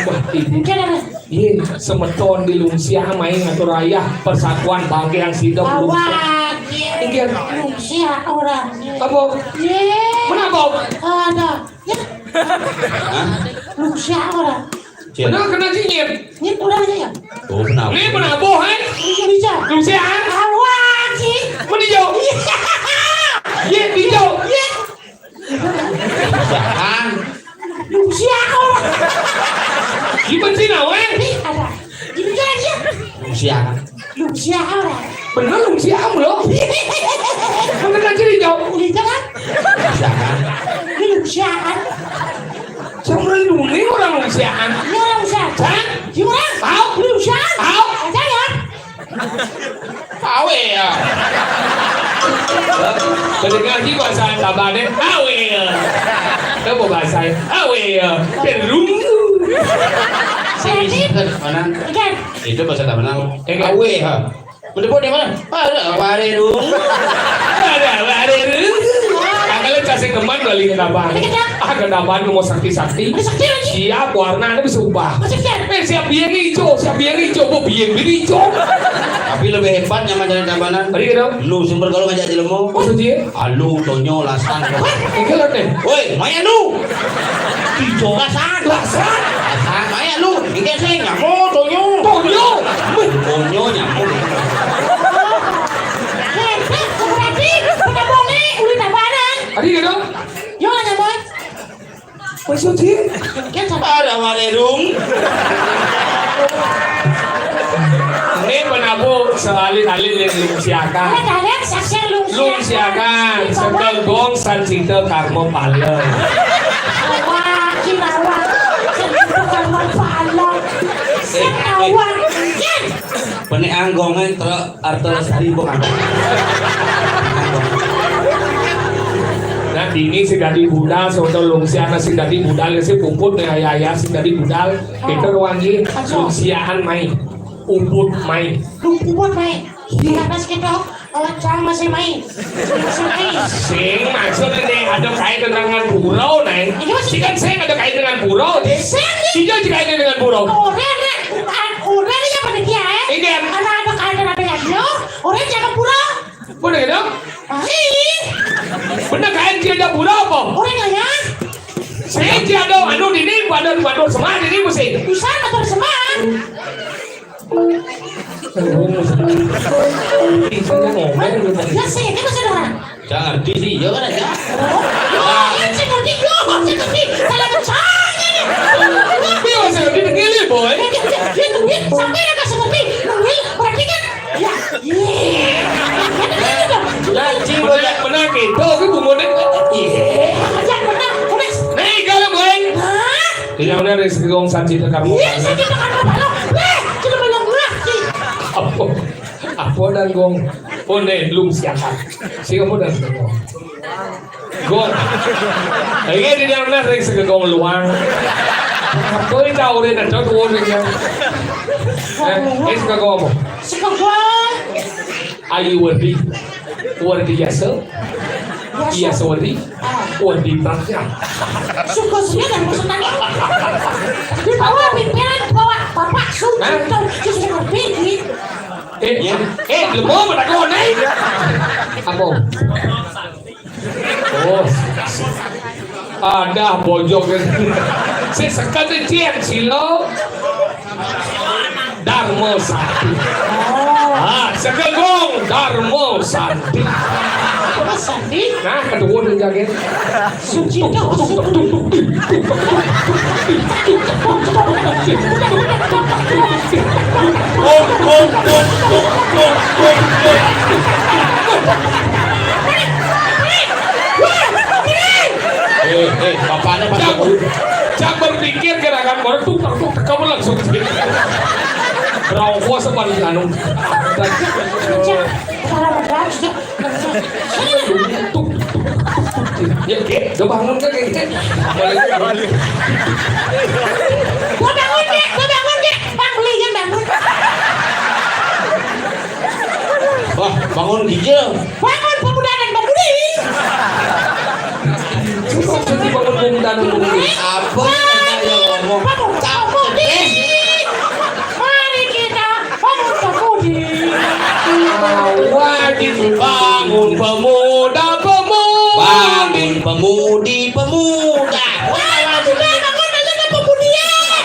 Wah, ini. Mungkin ada. Iya, semeton di Lungsia main ngatur ayah persatuan bangke yang sidok Lungsia. Awak, iya. Inggih. Lungsia orang. Apa? Iya. Kenapa? Ada. Ya. Hah? Lungsia orang. Cil. Bener kena cinyit. Nyit orang aja ya. Oh, kenapa? Ini kenapa, hai? Iya, bisa. Lungsia. Awak, sih. Menijo. Iya. Iya, nijo. Iya. Jangan. Lungsia orang. Gimana sih, Nawen? Nih, ada. Ini dia, dia. Lungsia. Lungsia orang. Bener lungsia, bro. Bener kan, Cil, jauh? Ini kan? Lungsia kan? Ini lungsia kan? Sama ini orang lungsia kan? Ini orang lungsia. Kan? Ini orang. Tahu? Lungsia. Tahu? Aja ya. Awe ya. Jadi ngaji bahasa Tabanan, awe ya. Apa bahasa? Awe ya. Terung. Sing isi mana? Ikan. Itu bahasa Tabanan. Ikan. Awe ya. Mendepok di mana? Ada awe dong. Ada awe dong. Angkala casing teman balik ke Tabanan. Ikan. Ah, ke Tabanan mau sakti-sakti. Ada sakti lagi. Siap, warna ada bisa ubah. Masih siap. Eh, siap biar hijau, siap biar hijau, bu biar biar hijau. Tapi lebih hebat nyaman jalan Tabanan. Tadi kenapa? Lu sumber kalau ngajak jelema. Oh, suci. Alu, Tonyo, Lasan. Ini kan deh. Woi, maya lu. Hijau Lasan. Lasan. Lasan, maya lu. Ini saya nyamuk, Tonyo. Tonyo. Tonyo nyamuk. Hebat, berarti udah boleh, udah Tabanan. Tadi kenapa? Yo, nyamuk. Wis suci. Ada warung. Ini penabuh selalit-alit yang lungsiakan. Ada kalian saksian lungsiakan. Lungsiakan, setel gong, san cita karma pala. Wah, kirawa. San cita karma pala. Sing awak. Yen. Penik anggongnya truk Arta Lestari bukan. Nah, dini sing dadi budal, soto lungsiana sing dadi budal, sing puput nih, ayah-ayah sing dadi budal. Kita ruangi lungsiaan main, ubut main. Lu kuat, Mai. Iya. Pas kita, kalau cang masih main. Masih main. Sing, maksud ini ada kaitan dengan pura, Neng. Iya, maksud sing kan sing ada kaitan dengan pura. Sing, iya, ada kaitan dengan pura. Orang, orang, orang ini apa dia, eh? Ini kan. Karena ada kaitan apa ya, dia? Orang jangan pura. Bener gitu? Ah, iya. Bener kaitan dia ada pura apa? Orang nanya. Sing, dia ada anu ini, pada, pada semangat ini mesti. Bisa atur semangat. Ngomel. Ya, saya kan masih ada orang. Jangan di dia kan aja. Oh, iya, saya ngerti. Yo, saya ngerti. Salah percaya nih. Iya, saya ngerti, dengerin, boy. Ya, ya, ya, ya, nungguin. Sampai ada nggak seperti nungguin. Berarti kan, ya, iya. Jangan gitu dong. Jangan, Cing, benar, benar gitu. Aku bungonin. Iya. Jangan benar. Udah. Nih, kalau boy. Hah? Tidak benar, dari segi gong sanci itu kamu. Iya, sanci itu kamu. Weh, cuma belum ngerti. Apa? Apa dan gong? Oh, nih, belum siapan. Siapa dan gong? Gong. Ini di dalam nasi segegong luang. Apa ini tahu deh, dan tahu tuh orang yang. Eh, ini segegong apa? Segegong. Ayu Werdi. Werdi Yasa. Yasa. Yasa Werdi. Ah. Werdi Prasya. Suka sih dan maksudnya. Di bawah pimpinan, di bawah Bapak Sucipto. Hah? Sudah berpikir. Eh, ya. Eh, lu mau pada kau naik? Apa? Oh, ada bojok. Si sekat cian silo. Darmo Sati. Oh. Ah, segegong Darmo Sati. Darmo Sati. Nah, kedua udah jaget. Sucipto. Eh, eh, bapaknya Pak Jokowi. Cak berpikir gerakan baru tuh, tuh, tuh, kamu langsung sih. Rokok sepaling anu. Cak, kepala berat, Cak. Ya, Kek, udah bangun kan, Kek? Gua bangun, Kek, gua bangun, Kek. Bang, belinya bangun. Wah, bangun gijil. Bangun, pemuda dan pemudi. Coba, coba, bangun, pemuda dan pemudi. Apa yang ngomong? Bangun, pemuda, pemudi. Mari kita bangun, pemudi. Wajib bangun, pemuda, pemudi. Bangun, pemudi, pemuda. Wah, sudah bangun, bangun, pemudian.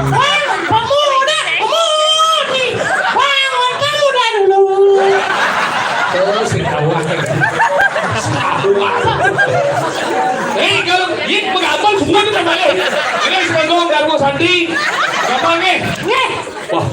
Bangun, pemuda, pemudi. Bangun, pemuda dulu. Terus si tawa. Si tawa. Eh, kalau dia mengabal semua itu tambah. Ini sudah ngomong Darmo Sandi. Gampang nih. Nih. Wah.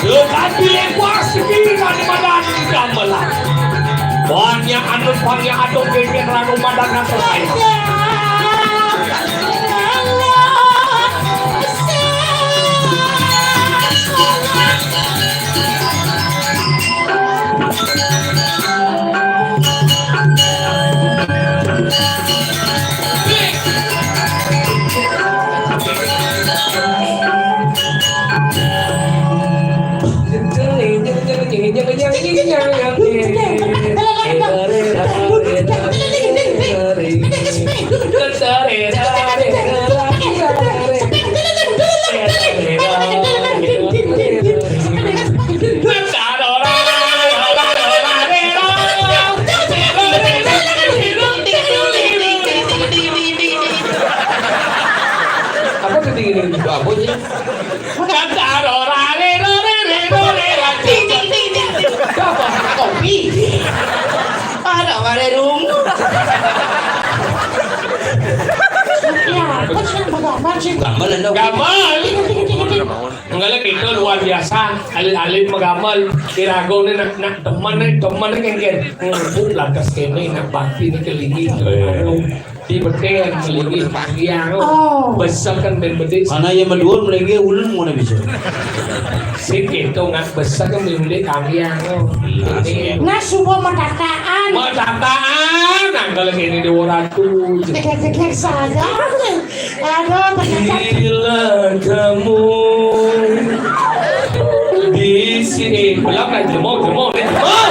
Lepas pilih puas, pilih kami madan gamelan. Banyak anu, banyak anu, genggen ranu madan nang selesai. Apa tuh dingin ini? Apa sih? Apa? Kopi. Mana ndak? Gamel. Enggak lah, kita luar biasa. Alit-alit mah gamel. Irago nih nak, nak temen nih, temen nih, kan, kan. Ngebuk lantas kene, nak bakti nih kelingi. Di beten kelingi, ya. Oh. Besar kan ben bedik. Mana yang berdua melengge ulun mana bisa? Sik gitu, nggak besar kan ben bedik kami, ya. Nah, ini. Nah, semua matataan. Matataan, nah, kalau gini di Waratu. Cek-cek saja. Aduh, ternyata. Bila kamu di sini, belum lah, jemur, jemur, jemur.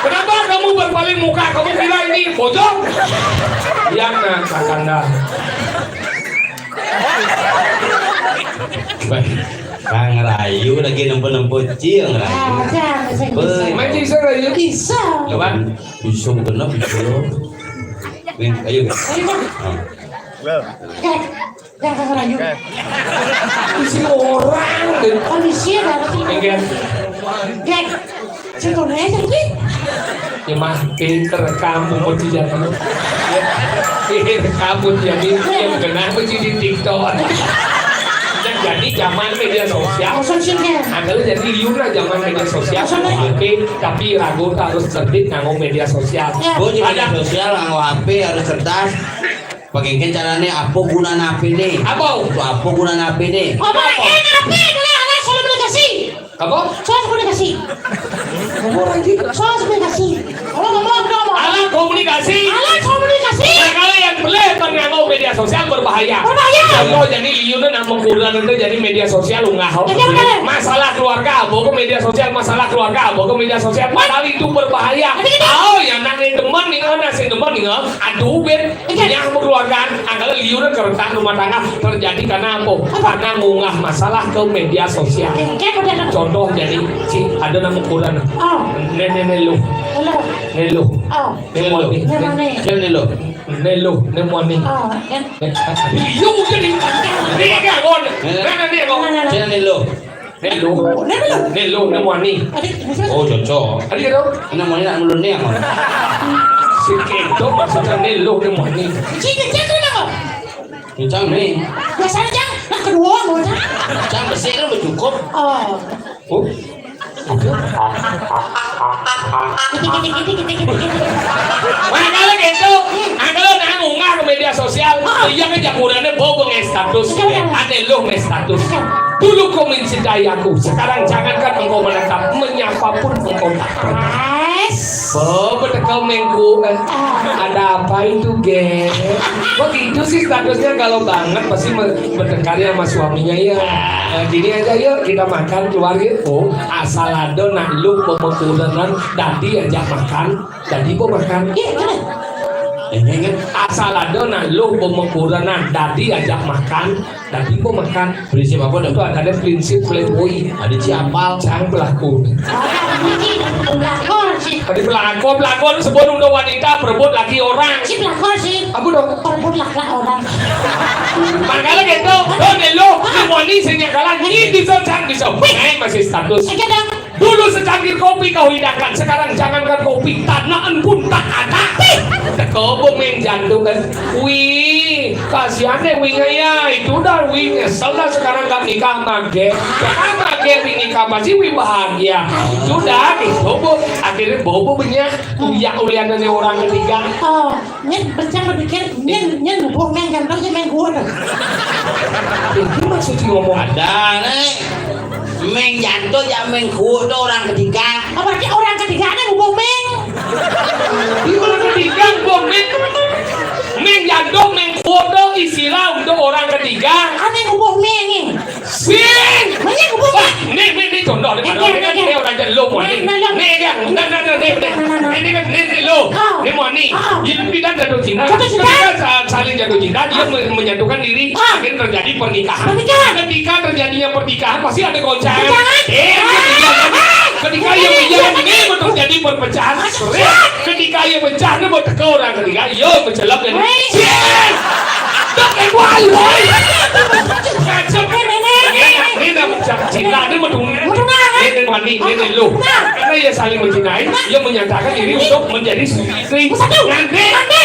Kenapa kamu berpaling muka? Kamu kira ini pojok? Yang nah, kakanda. Kang rayu lagi nempo-nempo cil ngerayu. Ah, jangan, saya Be- bisa. Main cil saya rayu. Bisa. Coba. Bisa bukan lah, bisa. Nih, ayo. Ayo, Bang. Ah. Oke. Jangan lanjut. Isi orang, gitu. Kondisi ada apa sih? Enggak. Enggak. Saya tuh nanya sih. Ya, mah, pinter kamu mau dijatuh. Ya. Pinter kamu jadi yang kenapa sih di TikTok? Jadi zaman media sosial. Masa sih, enggak? Anda jadi liur lah zaman media sosial. Masa sih? Tapi, tapi ragu tak harus cerdik nganggo media sosial. Ya. Oh, di media sosial nganggo H P harus cerdas. Bagaimana caranya, apa gunanya H P nih? Apa? Itu apa gunanya H P nih? Apa? Apa? Eh, H P adalah alat komunikasi. Apa? Soal komunikasi. Ngomong lagi. Soal komunikasi. Ngomong, ngomong, ngomong. Alat komunikasi. Alat komunikasi. Nah, kalau yang boleh nganggo media sosial berbahaya. Berbahaya. Contoh, jadi liurna nang mengkurang itu jadi media sosial unggah. Iya, benar. Masalah keluarga, apa ke media sosial, masalah keluarga, apa ke media sosial. Padahal itu berbahaya. Tapi ini. Oh, ya, nang demen nih, nang sing demen nih, aduh, ben. Nyah mengeluarkan anggaran liur keretak rumah tangga terjadi karena apa? Apa? Karena ngunggah masalah ke media sosial. Oke, oke, udah, udah. Contoh jadi si ada nama ukuran. Oh. Nenek nelu. Halo. Nelu. Oh. Nelu. Nelu. Nelu. Nelu. Nelu. Oh, kan. Iya, udah di. Ini kan, kon. Mana nih, kon? Mana, mana? Nelu. Nelu. Nelu. Nelu, nemu ani. Adik, maksudnya? Oh, cocok. Adik, gitu? Nemu ani nak nulun ni, apa? Si keto maksudnya nelu, nemu ani. Cik, cik, cik, kenapa? Kencang ni. Biasanya, Cang, nak kedua, mau, Cang. Cang, besi kan bercukup. Oh. Oh. Gitu, gitu, gitu, gitu, gitu, gitu. Makanya gitu, angkala nah ngunggah ke media sosial, iya kan jakurannya bawa nge status. Iya, iya. Aneh lo nge status. Iya. Dulu kau mencintai aku, sekarang jangankan engkau menatap, menyapa pun engkau tak pernah. Yes. Oh, betekal mengku, eh. Ah. Ada apa itu, Ge? Begitu sih statusnya, kalau banget pasti me-, bertengkar ya sama suaminya ya. Eh, gini aja yuk, kita makan keluar yuk. Oh, asal ada nak lu pemekurenan, dadi ajak makan, dadi mau makan. Iya, bener. Ini kan asal ada nak lu pemekurenan, dadi ajak makan. Tapi gua makan. Prinsip apa dah? Itu ada prinsip playboy. Ada siapa? Cang pelakor. Pelakor sih. Tadi pelakor, pelakor sebut untuk wanita berebut laki orang. Si pelakor sih. Apa dong? Berebut laki orang. Makanya gitu. Lo deh lo, lo wani sing nyakalan. Ini bisa, Cang, bisa. Wih, masih status. Oke, dong. Dulu secangkir kopi kau hidangkan, sekarang jangankan kopi, tanaan pun tak ada. Teko bumeng jantung kan. Wih, kasihan deh Wingnya ya. Itu dah Wing nyesel dah sekarang gak nikah sama Ge. Karena sama Ge Wing nikah masih Wing bahagia. Itu dah gitu, Bu. Akhirnya bobo banyak. Uyak uliannya orang ketiga. Oh. Nyén bencang berpikir, nyén, nyén ngubuh méng jantung, nyén méng kuut. Itu maksudnya ngomong. Ada, Nek. Méng jantung ya méng kuut tuh orang ketiga. Oh, berarti orang ketiga ada ngubuh méng. Di orang ketiga ngubuh méng. Méng jantung, méng kuut tuh istilah untuk orang ketiga. Ada ngubuh méng nih. Sing. Banyak kubuh. Wah, ini, ini, ini contoh nih, Pak. Ini, ini, ini orang aja lo, Pak. Ini, ini, ini. Ini kan, ini, ini. Ini kan, ini, ini lo. Oh. Ini mau nih. Oh. Jadi kita jatuh cinta. Jatuh cinta. Ketika sa-, saling jatuh cinta, dia me-, menyatukan diri, oh, akhirnya terjadi pernikahan. Pernikahan. Ketika terjadinya pernikahan, pasti ada goncangan. Goncangan. Eh, ada goncangan. Ketika yang ini, ini, ini terjadi perpecahan. Ketika yang pecah, ini mau teko orang ketiga, yo, mencelok ini. Woi. Yes. Tak kayak gua, woi. Kacau. Ini, ini, ini, cinta, ini mau dong. Mau dong, ah. Ini, ini, ini, ini, lo. Nah. Karena ya saling mencintai, ya menyatakan diri untuk menjadi istri. Bersatu. Nanti. Nanti.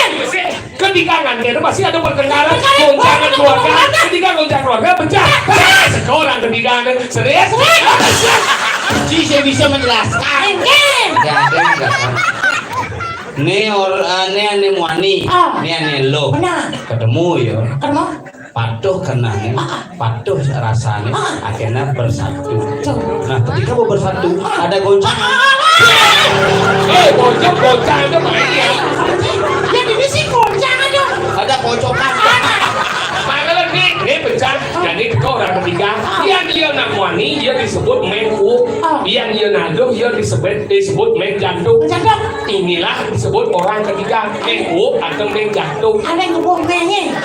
Ketika nganten pasti ada pertengkaran, goncangan keluarga. Ketika goncang keluarga pecah. Pecah. Sekolah ketika ada serius. Ci, saya bisa menjelaskan. Enggak ada, enggak ada. Nih or, eh, nih ane muani. Ah. Nih ane lo. Benar. Ketemu ya. Ketemu. Patuh kenane, patuh rasane, akhirnya bersatu. Nah, ketika mau bersatu, ada goncangan. Eh, bocah, bocah itu main ya. Ya, ini sih goncangan dong. Ada kocokan. Makanya nih, ini pecah. Jadi, ketika orang ketiga, yang dia nak muani, dia disebut menku. Yang dia naduh, dia disebut, disebut menjantung. Menjantung. Inilah disebut orang ketiga, menku atau menjantung. Ada yang ngebuang menye.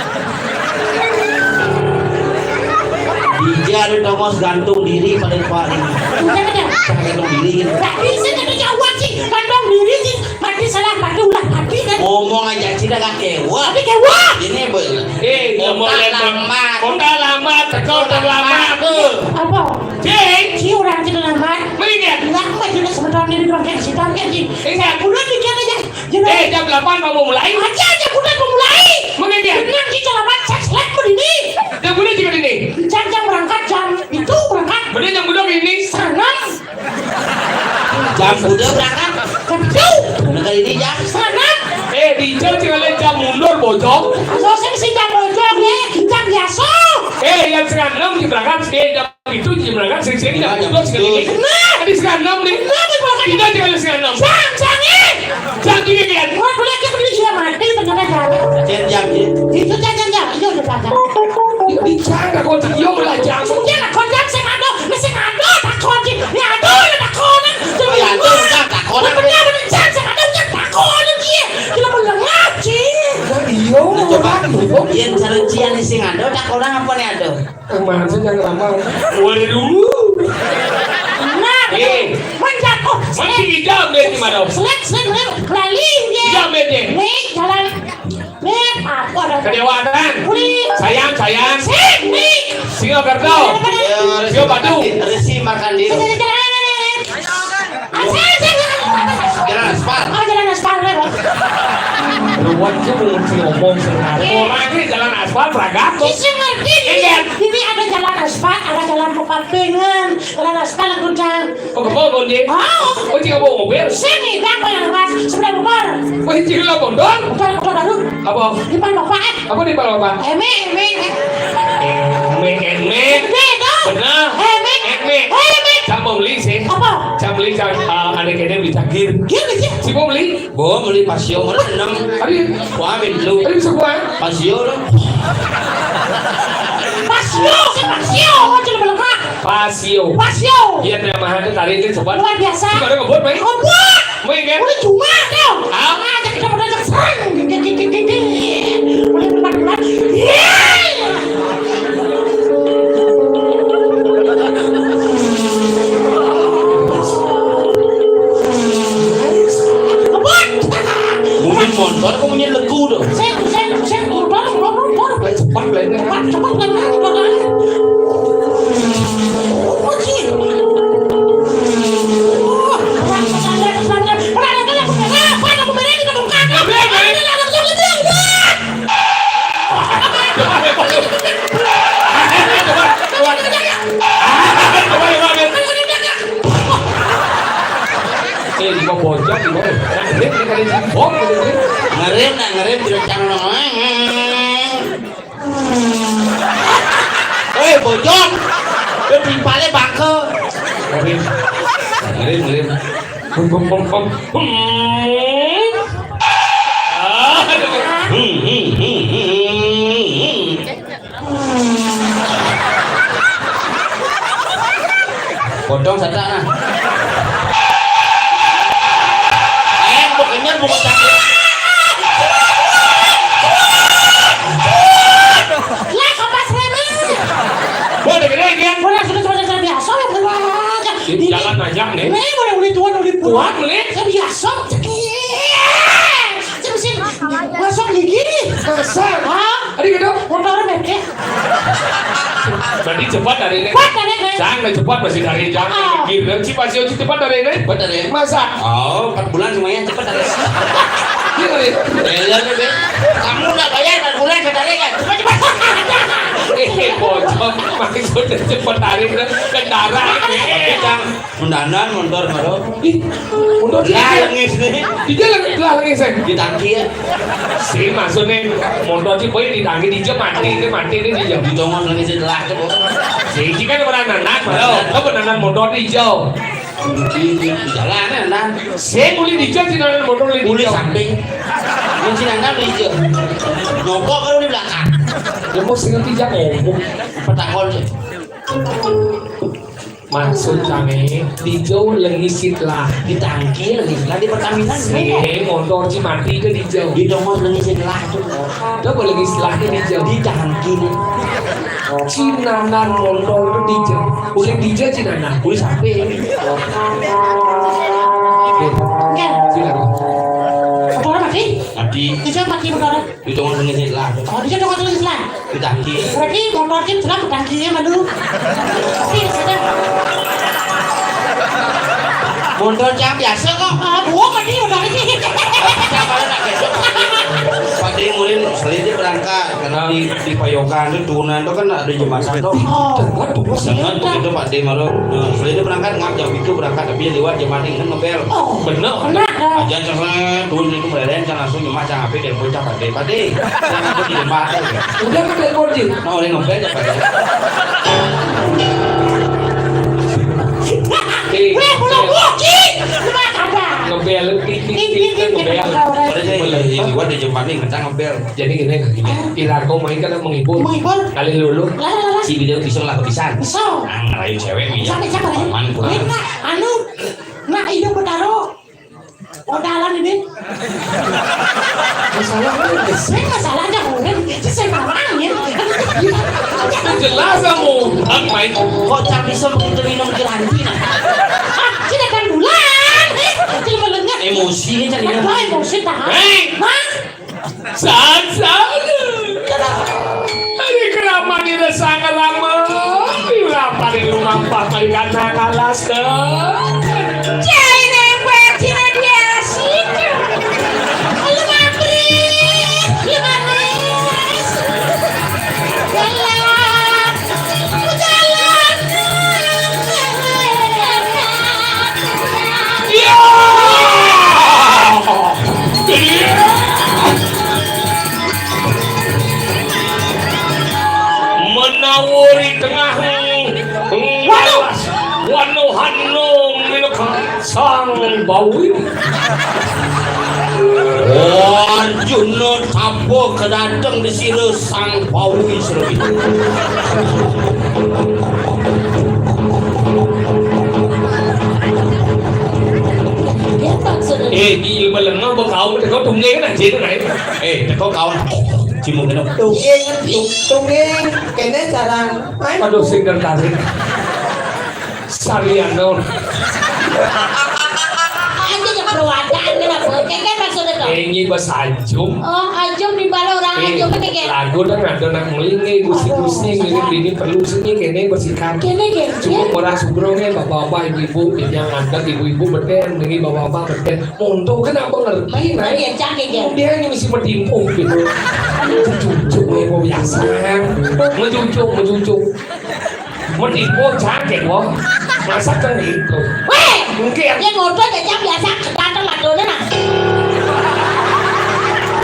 Dija ada Thomas gantung diri pada kuari. Udah ada. Gantung diri gitu. Tapi saya kata jawab sih, gantung diri sih. Mati salah, mati ulah, mati kan. Ngomong aja, tidak gak kewa. Tapi kewa. Ini boleh. Eh, ngomong lama. Kota lama, teko terlambat. Apa? Cing. Si orang tidak lambat. Mendingan. Enggak, aku mah tidak sebentar ini doang kayak si doang kayak si. Enggak. Udah dikit aja. Jangan. Eh, jam delapan mau mulai. Aja, aja, udah mau mulai. Mungkin dia. Tenang, kita lama, cek, selek, begini. Jam berapa juga ini? Jam, jam berangkat, jam itu berangkat. Bener jam berapa ini? Setengah enam. Jam udah berangkat. Jam tujuh. Bener kali ini jam. Setengah enam. Eh, di jam tinggal jam mundur, bojong. Kalau saya sih jam bojong, ya, jam biasa. Eh, yang setengah enam kita berangkat, eh, jam itu jam berangkat, sering-sering jam tujuh, sekali ini. Nah. Tadi setengah enam nih. Nah, di belakang. Kita tinggal setengah enam. Jam, jam, eh. Jam tiga kan? Wah, boleh aja beli dia mati, beneran, kan? Jam, jam, ya. Itu jam, jam, jam. Iya, udah, jam, jam. Di, di jam, kok, yo, lah, jam. Sudah, lah, kau jam, saya ngadu. Lah, saya ngadu, tak kau, Ji. Ya, aduh, ya, tak kau, nah. Ya, aduh, udah, tak kau, nah. Bener, bener, jam, saya ngadu, jam, tak kau, nah, Ji. Gila, melengah, Ji. Lah, iya, coba. Yen cara Ji ane sing ngadu, tak kau, nah, apa nih, aduh? Masih jangan lama. Waduh. Nah, eh. Manjat, oh, masih hijau deh di mana? Selek, selek, selek. Lali, ya. Hijau deh. Nih, jalan. Nih, apa ada? Kedewatan. Wih. Sayang, sayang. Sini. Singakerto. Sio Batu. Resi makan di. Jalan, jalan, jalan, jalan. Jalan aspal. Oh, jalan aspal, ya, Bang. Ruwet sih mau ngomong sebenarnya. Iya. Orang ini jalan aspal, beragam kok. Iya, ngerti. Iya. Ini ada jalan aspal, ada jalan Pepapengan, jalan aspal, Gunjang. Oh, kebo, Bang, Ji? Ah. Oh, Ji, kebo mobil? Sini, Bang, Bang, Mas. Sebelah motor. Oh, Ji, lo bondol? Motor, motor baru. Apa? Di depan Bapak, eh. Apa di depan Bapak? Eme, eme, eh. Eme, eme. Gede, dong. Benar. Eme. Eme. Eme. Sama beli sih. Apa? Sama beli, sama, eh, ada kene beli cangkir. Dia beli. Si mau beli? Bo, beli pasio, mana enam? Ayo. Wah, ambil dulu. Ayo, bisa gua. Pasio, lo. Pasio, si pasio, macam belengkah. Pasio. Pasio. Iya, nama ada tarik ke cepat. Luar biasa. Gimana ngebut, Mai? Ngebut. Mai, kan? Udah cuma, dong. Ah? Ah, jadi kita pernah serang. Boleh, boleh, boleh. Iya. Ngebut. Bunyi motor, kok bunyi legu tuh? Saya, saya, saya, motor, motor, motor. Cepat, cepat, cepat. Cepat, cepat, cepat, cepat. Eh, di bawah bojong, di bawah. Nah, ngerem, ngerem, ngerem, tidak cang, nong. Eh, bojong. Dia timpalnya bangke. Ngerim. Ngerim, ngerim. Bum, bum, bum, bum. Hmm. Ah, aduh. Hmm, hmm, hmm, hmm, hmm, hmm. Potong satak nah. Eh, bukannya bukan sakit. Lah, kapas rene. Boleh gede dia. Boleh sudah sudah sudah biasa ya, boleh aja. Di jalan aja nih. Nih, boleh uli tuan, uli puan, nih. Saya biasa. Saya mesin masuk gigi. Masa? Hah? Ada gitu? Motor bete. Berarti cepat dari ini. Cepat dari ini. Jangan cepat masih dari jangan. Ah. Gila, si Pasio cepat dari ini. Cepat dari ini. Masa? Oh, empat bulan lumayan cepat dari ini. Iya, iya. Belum, Be. Kamu nggak bayar, empat bulan, saudara, kan? Cepat, cepat. Eh, bocor. Maksudnya cepat tarik ke kendaraan. Cang, mendanan motor baru. Ih, motor dia. Lah, lengis nih. Dia lagi, lah, lagi, Sen. Di tangki ya. Si, maksudnya motor si boy di tangki, di jam mati, ini mati, ini di jam. Di tongos lagi setelah tuh. Si, jika ada mendanan, baru. Kau mendanan motor di jam. Di, di, di jalan ya, nah. Saya boleh dijak di dalam motor boleh. Boleh dijak. Samping. Kunci nana boleh dijak. Nyokok kalau di belakang. Ya mau sing dijak ngomong. Petakon sih. Maksud kami, dijau lagi sitlah. Di tangki lagi sitlah di Pertamina. Saya motor si mati ke dijau. Di tongos lagi sitlah tuh. Coba lagi sitlah ke dijau. Di tangki nih. Cinanan motor itu dijau. Boleh dijau cinanan. Boleh sampai. Oke. Silakan. Motor mati? Mati. Dijau mati motor. Di tongos lagi sitlah. Oh, dijau tongos lagi sitlah. Di tangki. Berarti motor kita sitlah di tangki ya, malu. Tapi sudah. Motor jam biasa kok. Ah, buang mati motor ini. Pak Dé mulin selain dia berangkat karena di di Payokan tuh turunan tuh kan ada jembatan tuh. Oh, dengan begitu Pak Dé malu. Nah, selain dia berangkat ngap jam itu berangkat tapi dia lewat jembatan kan ngebel. Oh, bener. Bener. Aja cengeng turun itu meleleh cang langsung nyemak cang ape telepon cang Pak Dé. Pak Dé, cang aku di jembatan. Udah ke telepon sih. Nah, oleh ngebel ya Pak Dé. Weh, pulang, pulang, Ki. Lu mah kagak. Ngebel, tik, tik, tik, ngebel. Ada sih, yang liwat di jembatan nih, kencang ngebel. Jadi gini, gini. Pilar kau main kan menghibur. Menghibur. Kali lulu. Lah, lah, lah. Si video bisa lah kebisan. Bisa. Nah, ngelayu cewek nih. Siapa, siapa, ya? Paman kurang. Nah, anu, nah, hidup bertaruh. Odalan ini. Masalah apa? Saya masalahnya orang, itu saya marah ya. Jelas kamu, ngapain? Kok cang bisa begitu minum geranti, nah? Ah, sih datang bulan, eh, itu melenyap. Emosi ini cari. Apa emosi, tak? Hei! Hah? Saat-saat. Kenapa? Hari keramat ini sangat lama. Diulah pada rumah pakai kandang alas ke. Cai nempel cina dia sih. Lu mantri, lu manis. Galak. Jalan. Iya. Iya. Menawuri tengah ngalas. Wano hano mineka Sang Bawi. Arjuna tapa kedateng di sira Sang Bawi sira. Eh, di ilmu lenga bekaum teko tunggeng nah, jin nah. Eh, teko kawan. Cimung kena. Tunggeng, tung-, tunggeng, kene sarang. Aduh, sing tertarik. Sariano. Aja ya perwakilan kenapa? Kene maksudnya tuh. Ini bahasa Ajum. Oh, Ajum di bala orang Ajum kene. Lagu dah ada nak melingi, gusi-gusi, ini, ini perlu sini kene bersikat. Kene, kene. Cuma orang subrone, bapak-bapak, ibu-ibu, yang ada ibu-ibu beten, ini bapak-bapak beten. Untuk kenapa ngerti, nah? Iya, cangkir, ya. Dia ini mesti bertimpuh gitu. Cucuk nih, mau biasa. Mencucuk, mencucuk. Menipu cangkir, wong. Masa kan gitu? Weh! Mungkin. Dia ngotot aja biasa, datang ladone, nah.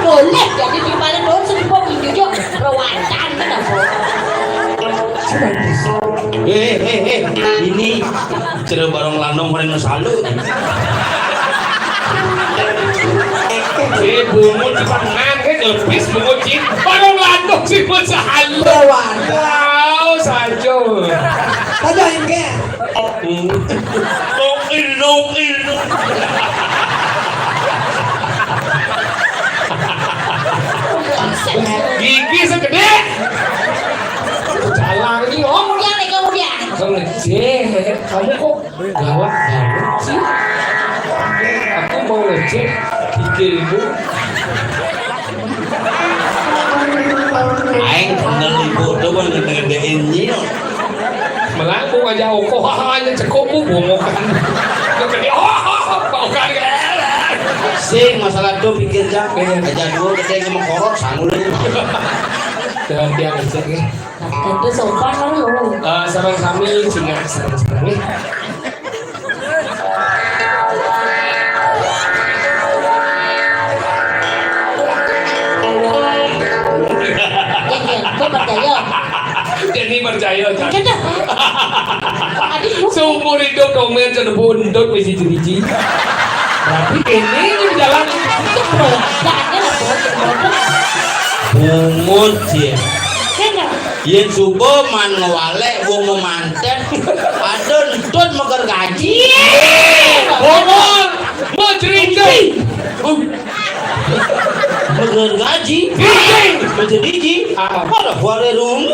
Boleh, jadi di mana doang, setimpal mencucuk. Rewacan, kan, apa? Eh, eh, eh, ini cara barong lanong, barong salu. Eh, bungut di pangan, eh, lepis bungut, Cing. Barong lanong, sing salu. Wow, sajo. Sajo, Cing. Nukil, nukil. Gigi segede. Jalan ini, oh. Kemudian, kemudian. Kamu ngecek, kamu kok galak banget sih? Aku mau ngecek gigi ibu. Aing kenal ibu tuh, mau ngedein nyil. Melambung aja, oh, kok, haha, aja cekok, bu, bongokan. Kok gede, oh, oh, oh, bongokan. Sing masalah do pikir, Cak. Iya. Aja dua gedé sama korot, sangu deh. Jangan dia ngecek ya. Itu sopan kan lu. Eh, sareng sami, singa sareng-sareng ya. Yang, yang, gua percaya. Jadi percaya, Cak. Kata, adik, lu seumur hidup dong, men, cendebu entut wis siji-siji. Tapi ini, ini jalan. Itu bro, gak ada lah, bro. Bungut, ya. Kena. Yén subuh man ngewalek wong memanten, padha entut meger gaji. Iya. Ngomong, mau cerita. Meger gaji. Iya. Meger gaji. Ah. Ora, ora rung.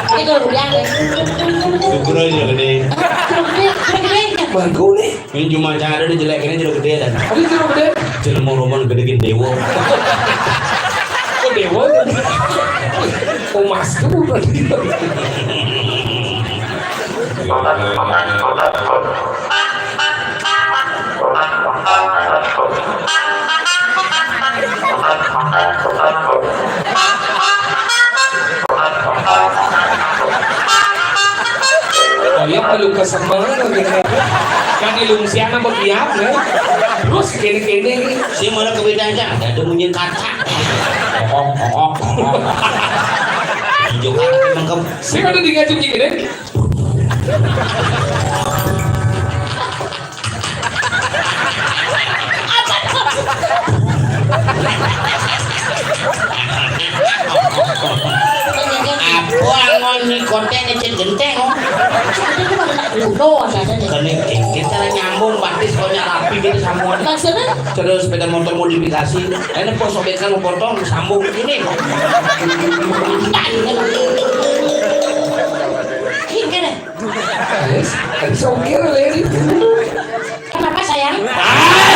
Ini kalau udah, ya. Syukur aja gede. Udah gede, udah gede. Bagus nih. Ini cuma cara ada jelek, ini jeruk gede dan. Ada jeruk gede? Jelema roman gede gini dewa. Oh, dewa. Oh, mas tuh berarti. Oh iya, perlu kesemangat gitu. Kan di lungsian apa kiap ya? Terus kene-kene. Sing malah kewedang, Cak. Ada munyi kaca. Ong, ong, ong, ong. Hijau kaca mengkep. Sing ada di ngajum gini. Apa angon ni konten ngecek genteng, oh. Udah, udah, udah. Kene kita nyambung batis kok nyak rapi gitu sambungan. Maksudnya? Terus sepeda motor modifikasi. Ini pos sobekan potong sambung ini kok. Ini kene. Yes, it's okay, lady. Kenapa, sayang? Ah!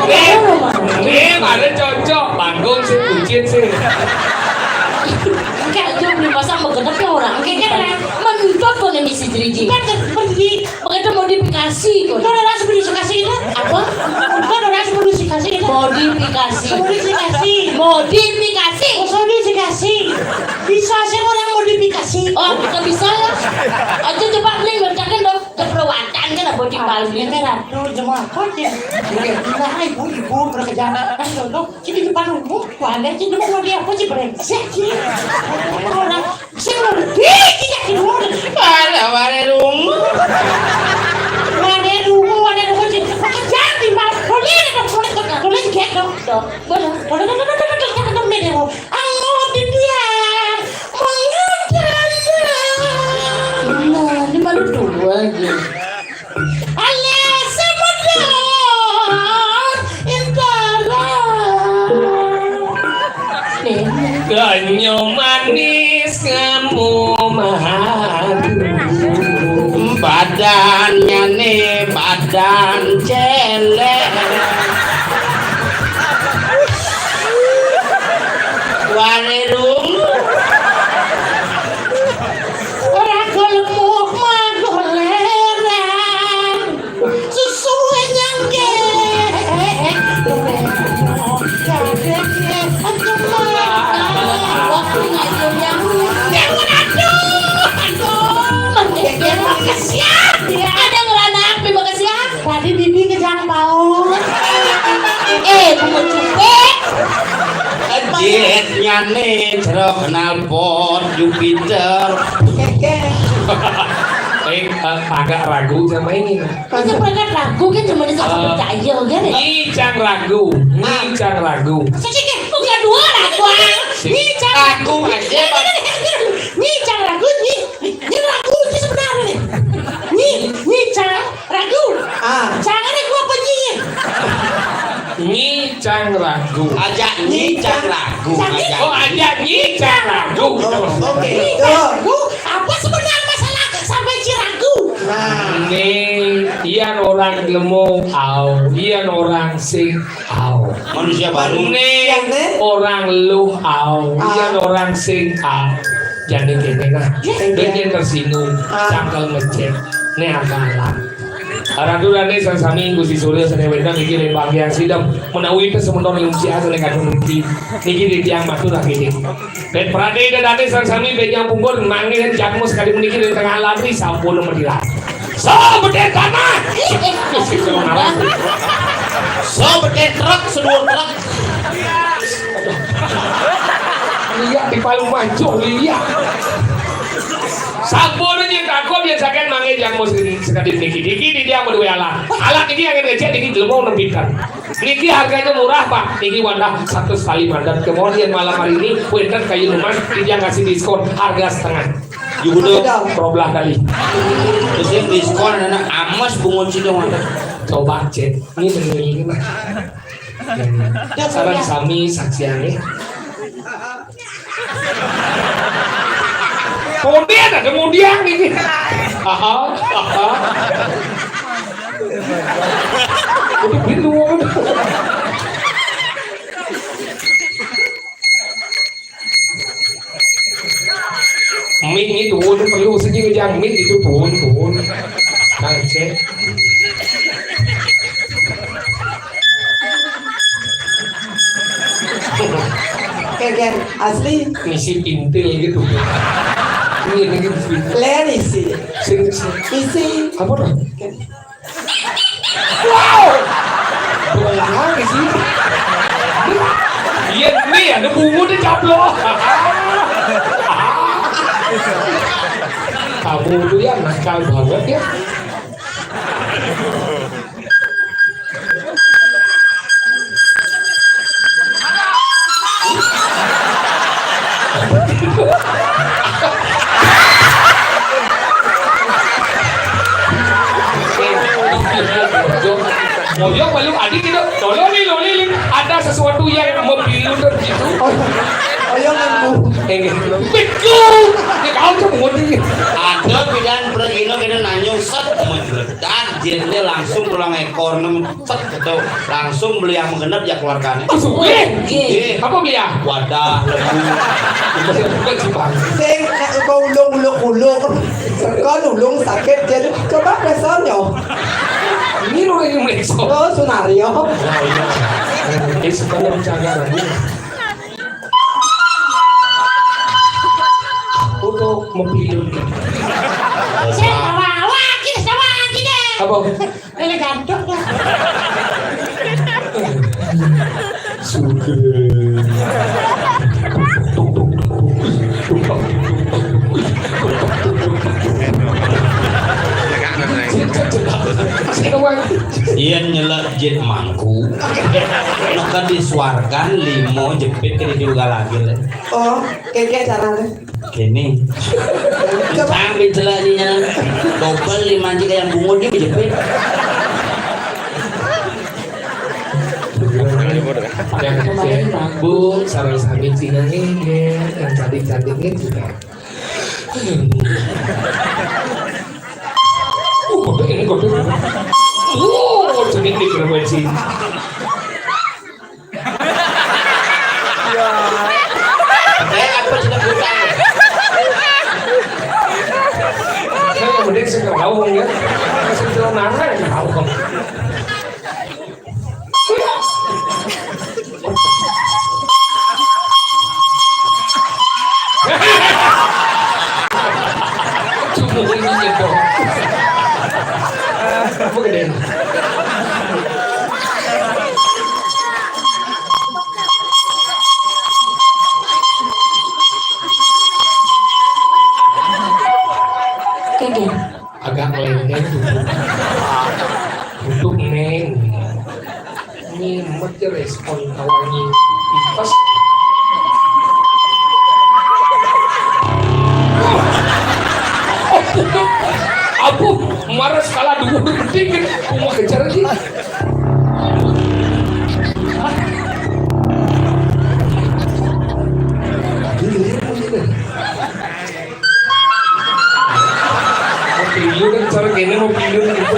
Ada apa, Mama? Eh, ada cocok. Panggung sih, bucin sih. Kayak aja beli pasang begenep ya orang. Kayak kan, menurut kau nih, misi jeriji. Kan pergi. Begitu modifikasi kok. Kan orang sebelum dikasih itu. Apa? Kan orang sebelum dikasih itu. Modifikasi. Modifikasi. Modifikasi. Oh, sorry, dikasih. Bisa sih orang modifikasi. Oh, kita bisa ya. Aja coba beli, bacakan dong. Keperawatan kan apa di Bali? Ini ratu jemaah kok ya. Nah, ibu-ibu berkejaran kan dulu. Sini depan umum, kuala sini mau dia apa sih, brengsek sih. Orang sing ngerti kita di luar. Mana wale rungu? Wale rungu, wale rungu sih. Jangan di mal, boleh dong, boleh dong, boleh dong, dong. Boleh, boleh, boleh, boleh, boleh, boleh, boleh, boleh. Anggur di dia, mengadana. Nah, ini baru dua aja. Alias semedot intara. Ganyo manis kamu madu. Badannya nih badan celek. Warung. Ora gelem magoleran. Sesuai nyangke. Ada ngerana apa, Mbak Kesian? Tadi bibi kejang paut. Eh, bunga cupek. Jetnya nih, cerok knalpot Jupiter. Eh, eh, agak ragu sama ini. Itu banget ragu kan, cuma bisa percaya kan ya? Nyicang ragu, nyicang ragu. Sih, bukan dua ragu. Nyicang ragu aja, Pak. Nyicang ragu, nyi, nyi ragu itu sebenarnya nih. Nyi, nyicang ragu. Ah. Jangan yang gua penyihin. Nyicang ragu. Ajak nyicang ragu. Ajak. Oh, ajak nyicang ragu. Oh, oke. Nyicang ragu. Apa sebenarnya masalah sampai ciragu? Nah. Nih, iya orang lemu, au. Iya orang sing, au. Manusia baru. Nih, orang luh, au. Iya orang sing, au. Jani kéné nah. Bén yén tersinggung, cangkel mecet. Né agak alam. Ratu Dané sareng sami Gusti Surya sané wénten niki ring bagian sidem. Menawi enten semeton ring siang sané kadung niki. Niki titiang matur lagi niki. Bén pradé Ida Dané sareng sami bén nyang pungkur manggihin jadma sakadi puniki ring tengah alam ri sampun madirat. Sabedé tanah. Sabedé truk, seduur truk. Liak di palu mancuh, liak. Sampun niki takut yén saking manggihin jadma sakadi niki. Niki titiang madué alat. Alat niki anggén ngecék niki jelema nembitan. Niki harganya murah, Pak. Niki wadah satu kali mandat. Kemudian malam hari ini, wénten kayun emas, titiang kasih diskon harga setengah. Ibu tuh, problem kali. Terus yang diskon anak amas bungut sih dong. Coba cek. Ini bener ini mah. Sareng sami saksian nih. Kemudian ada kemudian ini. Aha, aha. Udah bingung. Mik itu perlu segi ngejang mik itu pun pun. Kang cek. Kéngkén asli. Misi pintil gitu. Ini lagi pintil. Lain isi. Sing, sing. Isi. Apa tuh? Wow. Belang isi. Iya, ini ada bungut di caplo. Kamu tuh ya nakal banget ya. Moyong malu adik itu. Tolong nih, loli, nih. Ada sesuatu yang membilu gitu. Oh, ayo ngambu. Enggak. Beku. Ini kau tuh mau nih. Ada pilihan pergino kita nanyong set menggeledak, jadinya langsung tulang ekor nem set gitu. Langsung beli yang menggenep ya keluarganya. Oh, suwe. Iya. Apa beli ya? Wadah, lembu. Bukan sih, Bang. Sing nek engko ulung-ulung-ulung. Sengko nulung sakit jadi coba pesannya. Ini lo yang meso. Oh, Sunario. Oh, iya. Eh, sebenarnya bicara lagi. Untuk mobil. Saya bawa lagi, sama lagi deh. Apa? Ini gantung dah. Sugih. Iya nyelak jit mangku. Neka disuarkan limo jepit ke di juga lagi le. Oh, kayak caranya. Kéné. Coba. Sambil celaknya. Dobel lima aja kayak bungut dia jepit. Yang kecil, Bu, sareng sami Cina ini, yang cantik-cantiknya juga. Uh, kode ini kode. Uh, cantik nih keren banget sih. Kayak apa sih bukan? Saya yang mending sih kalau ya. Masih belum nana yang tahu. Cuma ini gitu. Apa gede? Kéngkén. Agak ngelengkeng tuh. Untuk neng. Ini mesti respon kawannya. Pas. Abu, marah skala dua dikit. Kuma kejar lagi. Mau pilu kan cara kéné mau pilu gitu.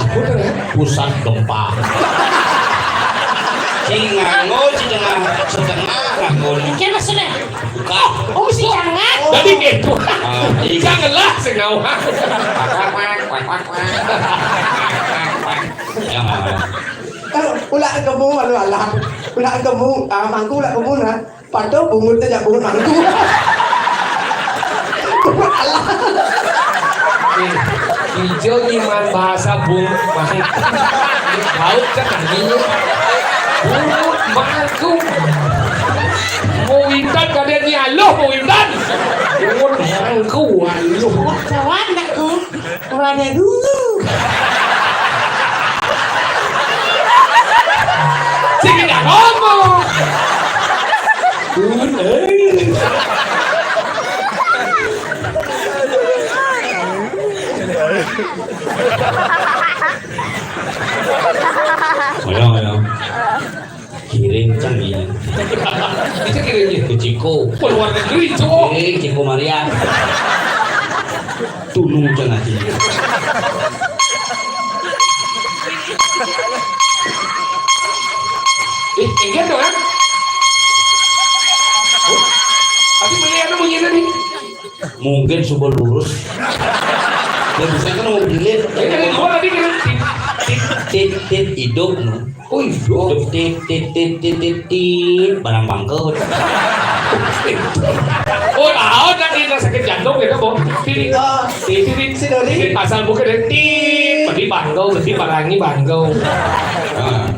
Aku tuh ya pusat gempa. Nganggo setengah, setengah nganggo. Kan maksudnya? Bukan. Oh, mesti jangan. Jadi gitu. Ah, iya. Janganlah sing ngawak. Jangan. Kalau ulah kemu, alu alah. Ulah kemu, ah, mangku ulah kemu, nah. Padahal bungut aja bungut mangku. Alah. Eh, ijo iman bahasa bungut mangku. Bau kan anjing. Bungut mangku. Mau intan kadang ni aluh, mau intan. Bungut mangku, aluh. Kawan aku. Wadah dulu. Sing tidak ngomong. Pun, eh. Ayo, ayo. Kirim cang ini. Itu kirim ya? Ke Ciko. Ke luar negeri, Cok. Eh, Ciko Maria. Tulung cang aja. Eh, enggak dong, kan? Oh, tapi melihatnya begini nih. Mungkin sudah lurus. Ya, bisa kan mau dilihat. Ini dari luar tadi kan tit, tit, tit, tit, hidup, no. Oh, hidup. Tit, tit, tit, tit, tit, tit. Barang bangkrut. Oh, tahu kan ini sakit jantung gitu, Bang. Tit, tit, tit, tit, tit. Asal bukan dari tit, berarti bangkrut, berarti barangi bangkrut. Nah.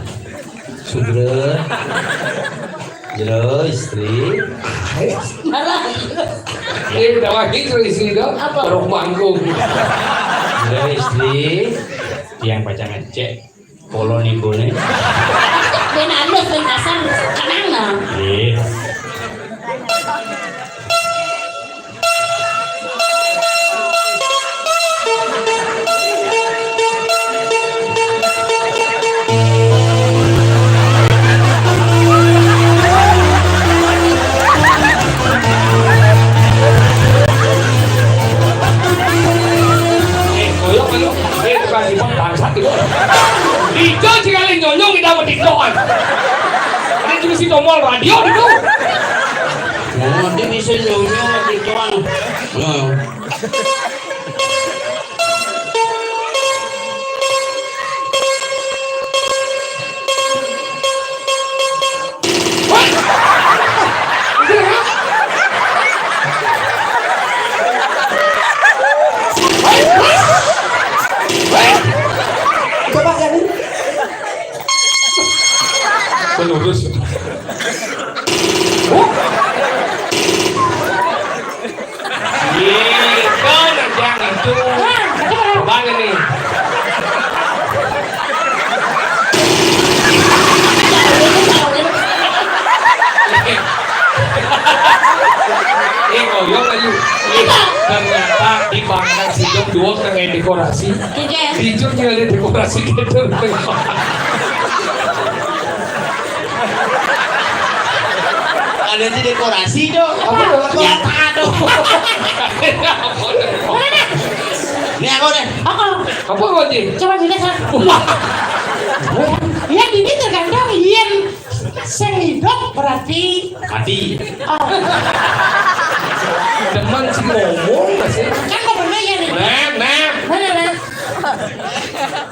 Sugro. Jero istri. Eh, udah wajib tuh istri tuh. Apa? Barok manggung. Jero istri. Yang pacar ngecek. Polo nih gue nih. Ben halus, ben kasar, kenang, nah. Iya. Eh, koyok lu. Eh, tukang jimat bangsat itu. Ijo sekali nyonyong tidak mau ditoan. Ini cuma si tomol radio itu. Oh, dia bisa nyonyong ditoan. Nah. Coba, Gani. Pelurus. Gitu, nah, jangan itu. Coba nih. Eh, ngoyong aja. Eh, ternyata di Bangka Sidong dua kena dekorasi. Iya. Di Jogja ada dekorasi gitu. Ada di dekorasi dong. Apa? Nyata dong. Ini aku deh. Apa? Apa, Bang Ji? Coba dilihat, Bang. Wah. Ya, ini tergantung yen sing hidup berarti mati. Oh. Demen sih ngomong, masih. Kan kok bener ya, nih? Nah, nah. Mana, nah?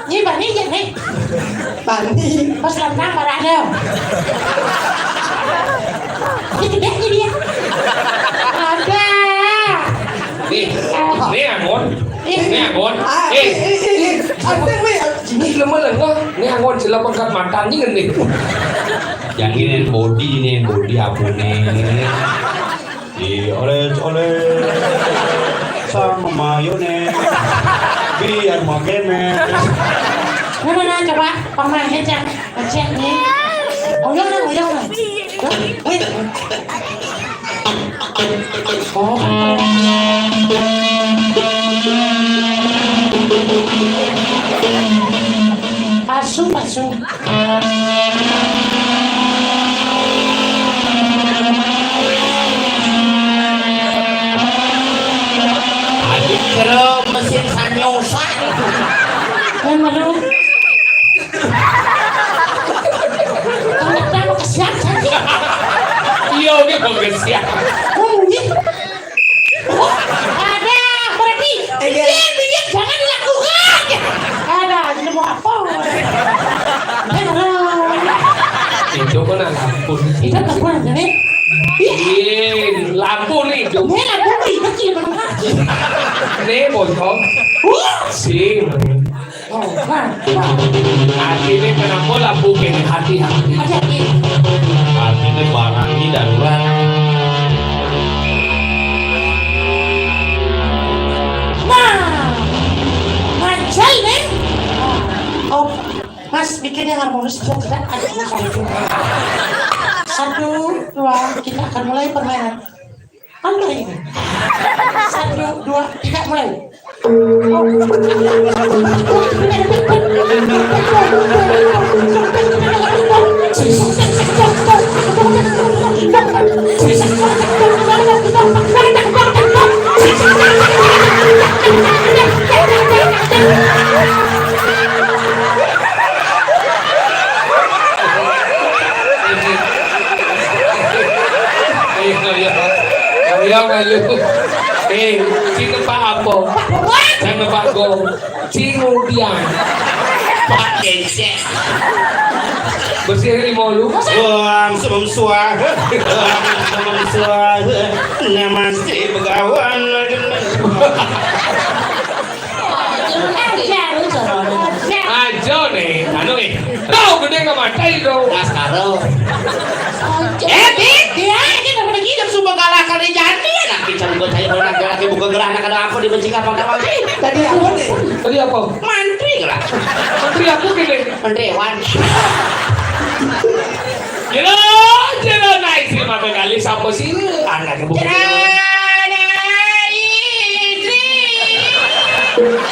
Ini bani ya, nih. Bani. Pas lantang marahnya. Ini gede ini dia. Ada. Nih, nih, Angon. Nih, Angon. Ah, eh, eh, eh, eh. Santai, weh. Ini lemah lah, Angon. Nih, Angon, sila pangkat mantan nih, nih. Yang ini body nih, body apa nih? Di oles-oles sama mayones. Biar makemes. Mana, mana, coba, pernah ngecek, ngecek nih. Uyang, nah, uyang, nah. Wait. Oh. Asu, asu. Aduh, kero mesin sanyosa. Kan, aduh. Kan, Oke, bagus ya. Oh, iya. Oh, ada, berarti. Iya. Iya, iya, jangan dilakukan. Ada, ini mau apa? Jangan. Itu kan lampu. Itu kan lampu nih. Iya, lampu nih, Dok. Ini lampu nih, kecil, belum kaki. Nih, bocor. Wah. Sing. Oh, nah, nah. Artine kenapa lampu kene hati-hati? Hati-hati. Artine barang ini darurat. Nah, ngancel nih. Oh, Mas, bikin yang harmonis, coba kita ada yang satu. Satu, dua, kita akan mulai permainan. Kan kayak gini. Satu, dua, tiga, mulai. Ayo, ayo, ayo. Eh, cing numpak apa? Cing numpak gong. Cing ngumpiang. Pak Kecek. Bersih lima lu. Wah, sebelum suara. Sebelum suara. Namaste begawan. Aja nih, anu nih. Tau gede nggak matai dong. Laskaro. Eh, Dik, dia ini nggak pernah gila, sumpah kalah kali jadi. Laki cari buka cari orang laki, laki buka gerah, anak ada apa dibenci apa nggak mau? Tadi apa nih? Tadi apa? Mantri lah. Mantri aku gini. Mantri Wan. Jero, jero naik sih maka kali sama sih anak buka. Jero naik sih.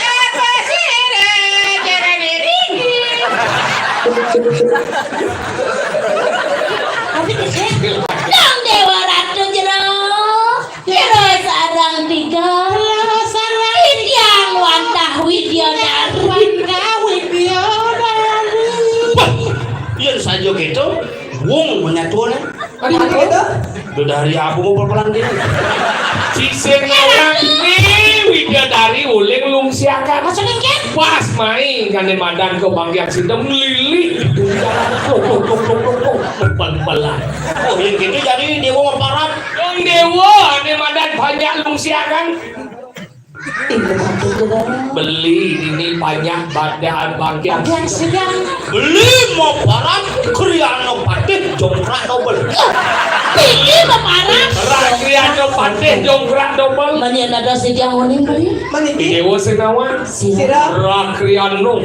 Apa sih, jero diri? Dong Dewa Ratu Jero. Jero sareng tiga. Jero sareng. Tiang wantah Widyadari. Wantah Widyadari. Wah, yen saja gitu, wong menyatuan. Tadi apa itu? Udah hari apa mau perpelan dia? Sisir ngawang ni Widyadari uling lungsiakan. Maksudnya, Ken? Pas main kan madan ke Bang Yang Sidem lili. Lok, lok, lok, lok, lok, lok. Bal-balan. Oh, yang gitu jadi dewa maparat. Yang dewa, ane madan banyak lungsiakan. Beli ini banyak badan Bang Yang. Beli mau parat, kriano patih, jongkrak dobel. Tinggi mau parat. Ra kriano patih, jongkrak dobel. Mani ada si Yang uning beli. Mani dewa senawan. Sira. Ra kriano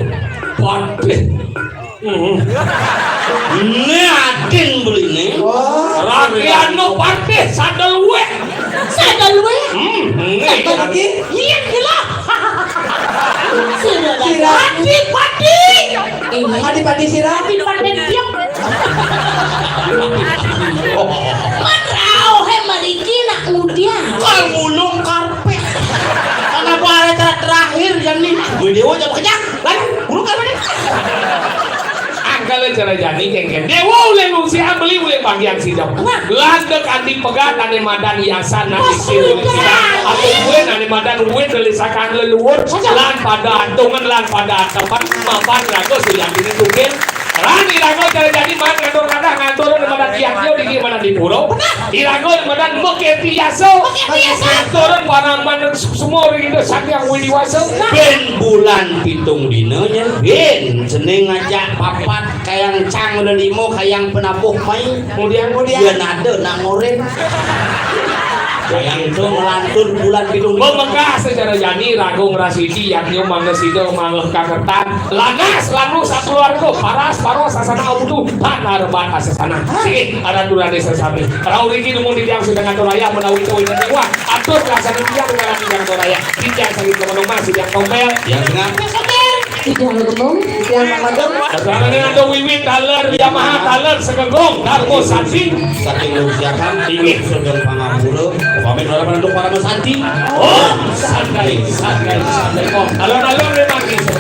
patih. Hmm. Ini adin beli nih. Wah. Rakyat no patih sadel wek. Sadel wek. Hmm, ini. Sadel wek. Iya, gila. Sira. Sira. Padi, padi. Ini. Padi, padi, sira. Padi, padi, diam. Kan rauhe mariki nak ngudian. Kan mulung karpet. Kenapa hari ter-, terakhir jam ni? Gue dewa jam kenyang. Kan, burung kan mana? Angkal cara jani kengken. Dewa ulih nungsi ambeli ulih bagian sidang. Nah. Lan dek andi pegat ane madan hiasan nang isi ulih sidang. Aku gue ane madan uwit dari sakan leluhur. Saja. Lan pada antungan, lan pada antepan, mapan rago sujati ini tugel. Lan irago cara jani man ngatur kadah ngatur ane madan kiak yo digi madan di puro. Benar. Irago ane madan meketi yaso. Meketi yaso. Ngatur panaman semua orang itu sang yang widi waso. Nah. Ben bulan pitung dina nya, ben seneng ngajak papat, kayang cang udah limo, kayang penabuh mai. Kemudian, kemudian. Yen ada nak ngoren. Kayang itu ngelantur bulan pitung dina. Memegah secara jani, ragung rasidi, yatnyo mangga sida, mangga kaketan. Lanas, lanus, sakeluarga, paras, paros, sasana, audu, panar, ban, asasana. Sih, ada turane sesami. Rau riki dumun di tiang sedang atur ayah menawi itu ini. Wah, atur laksana tiang dengan tiang atur ayah. Titiang sakit kemana mas, titiang tompel. Tiang tengah. Titiang gemung. Titiang mamadem. Sasaran dengan ada wiwit, taler, Yamaha, taler, segegong, darmo, santi. Saking lusiakan, inggih, sugeng pangampura. Pamit ora menentu para mesanti. Oh, santai, santai, santai. Oh, alon-alon memang gitu.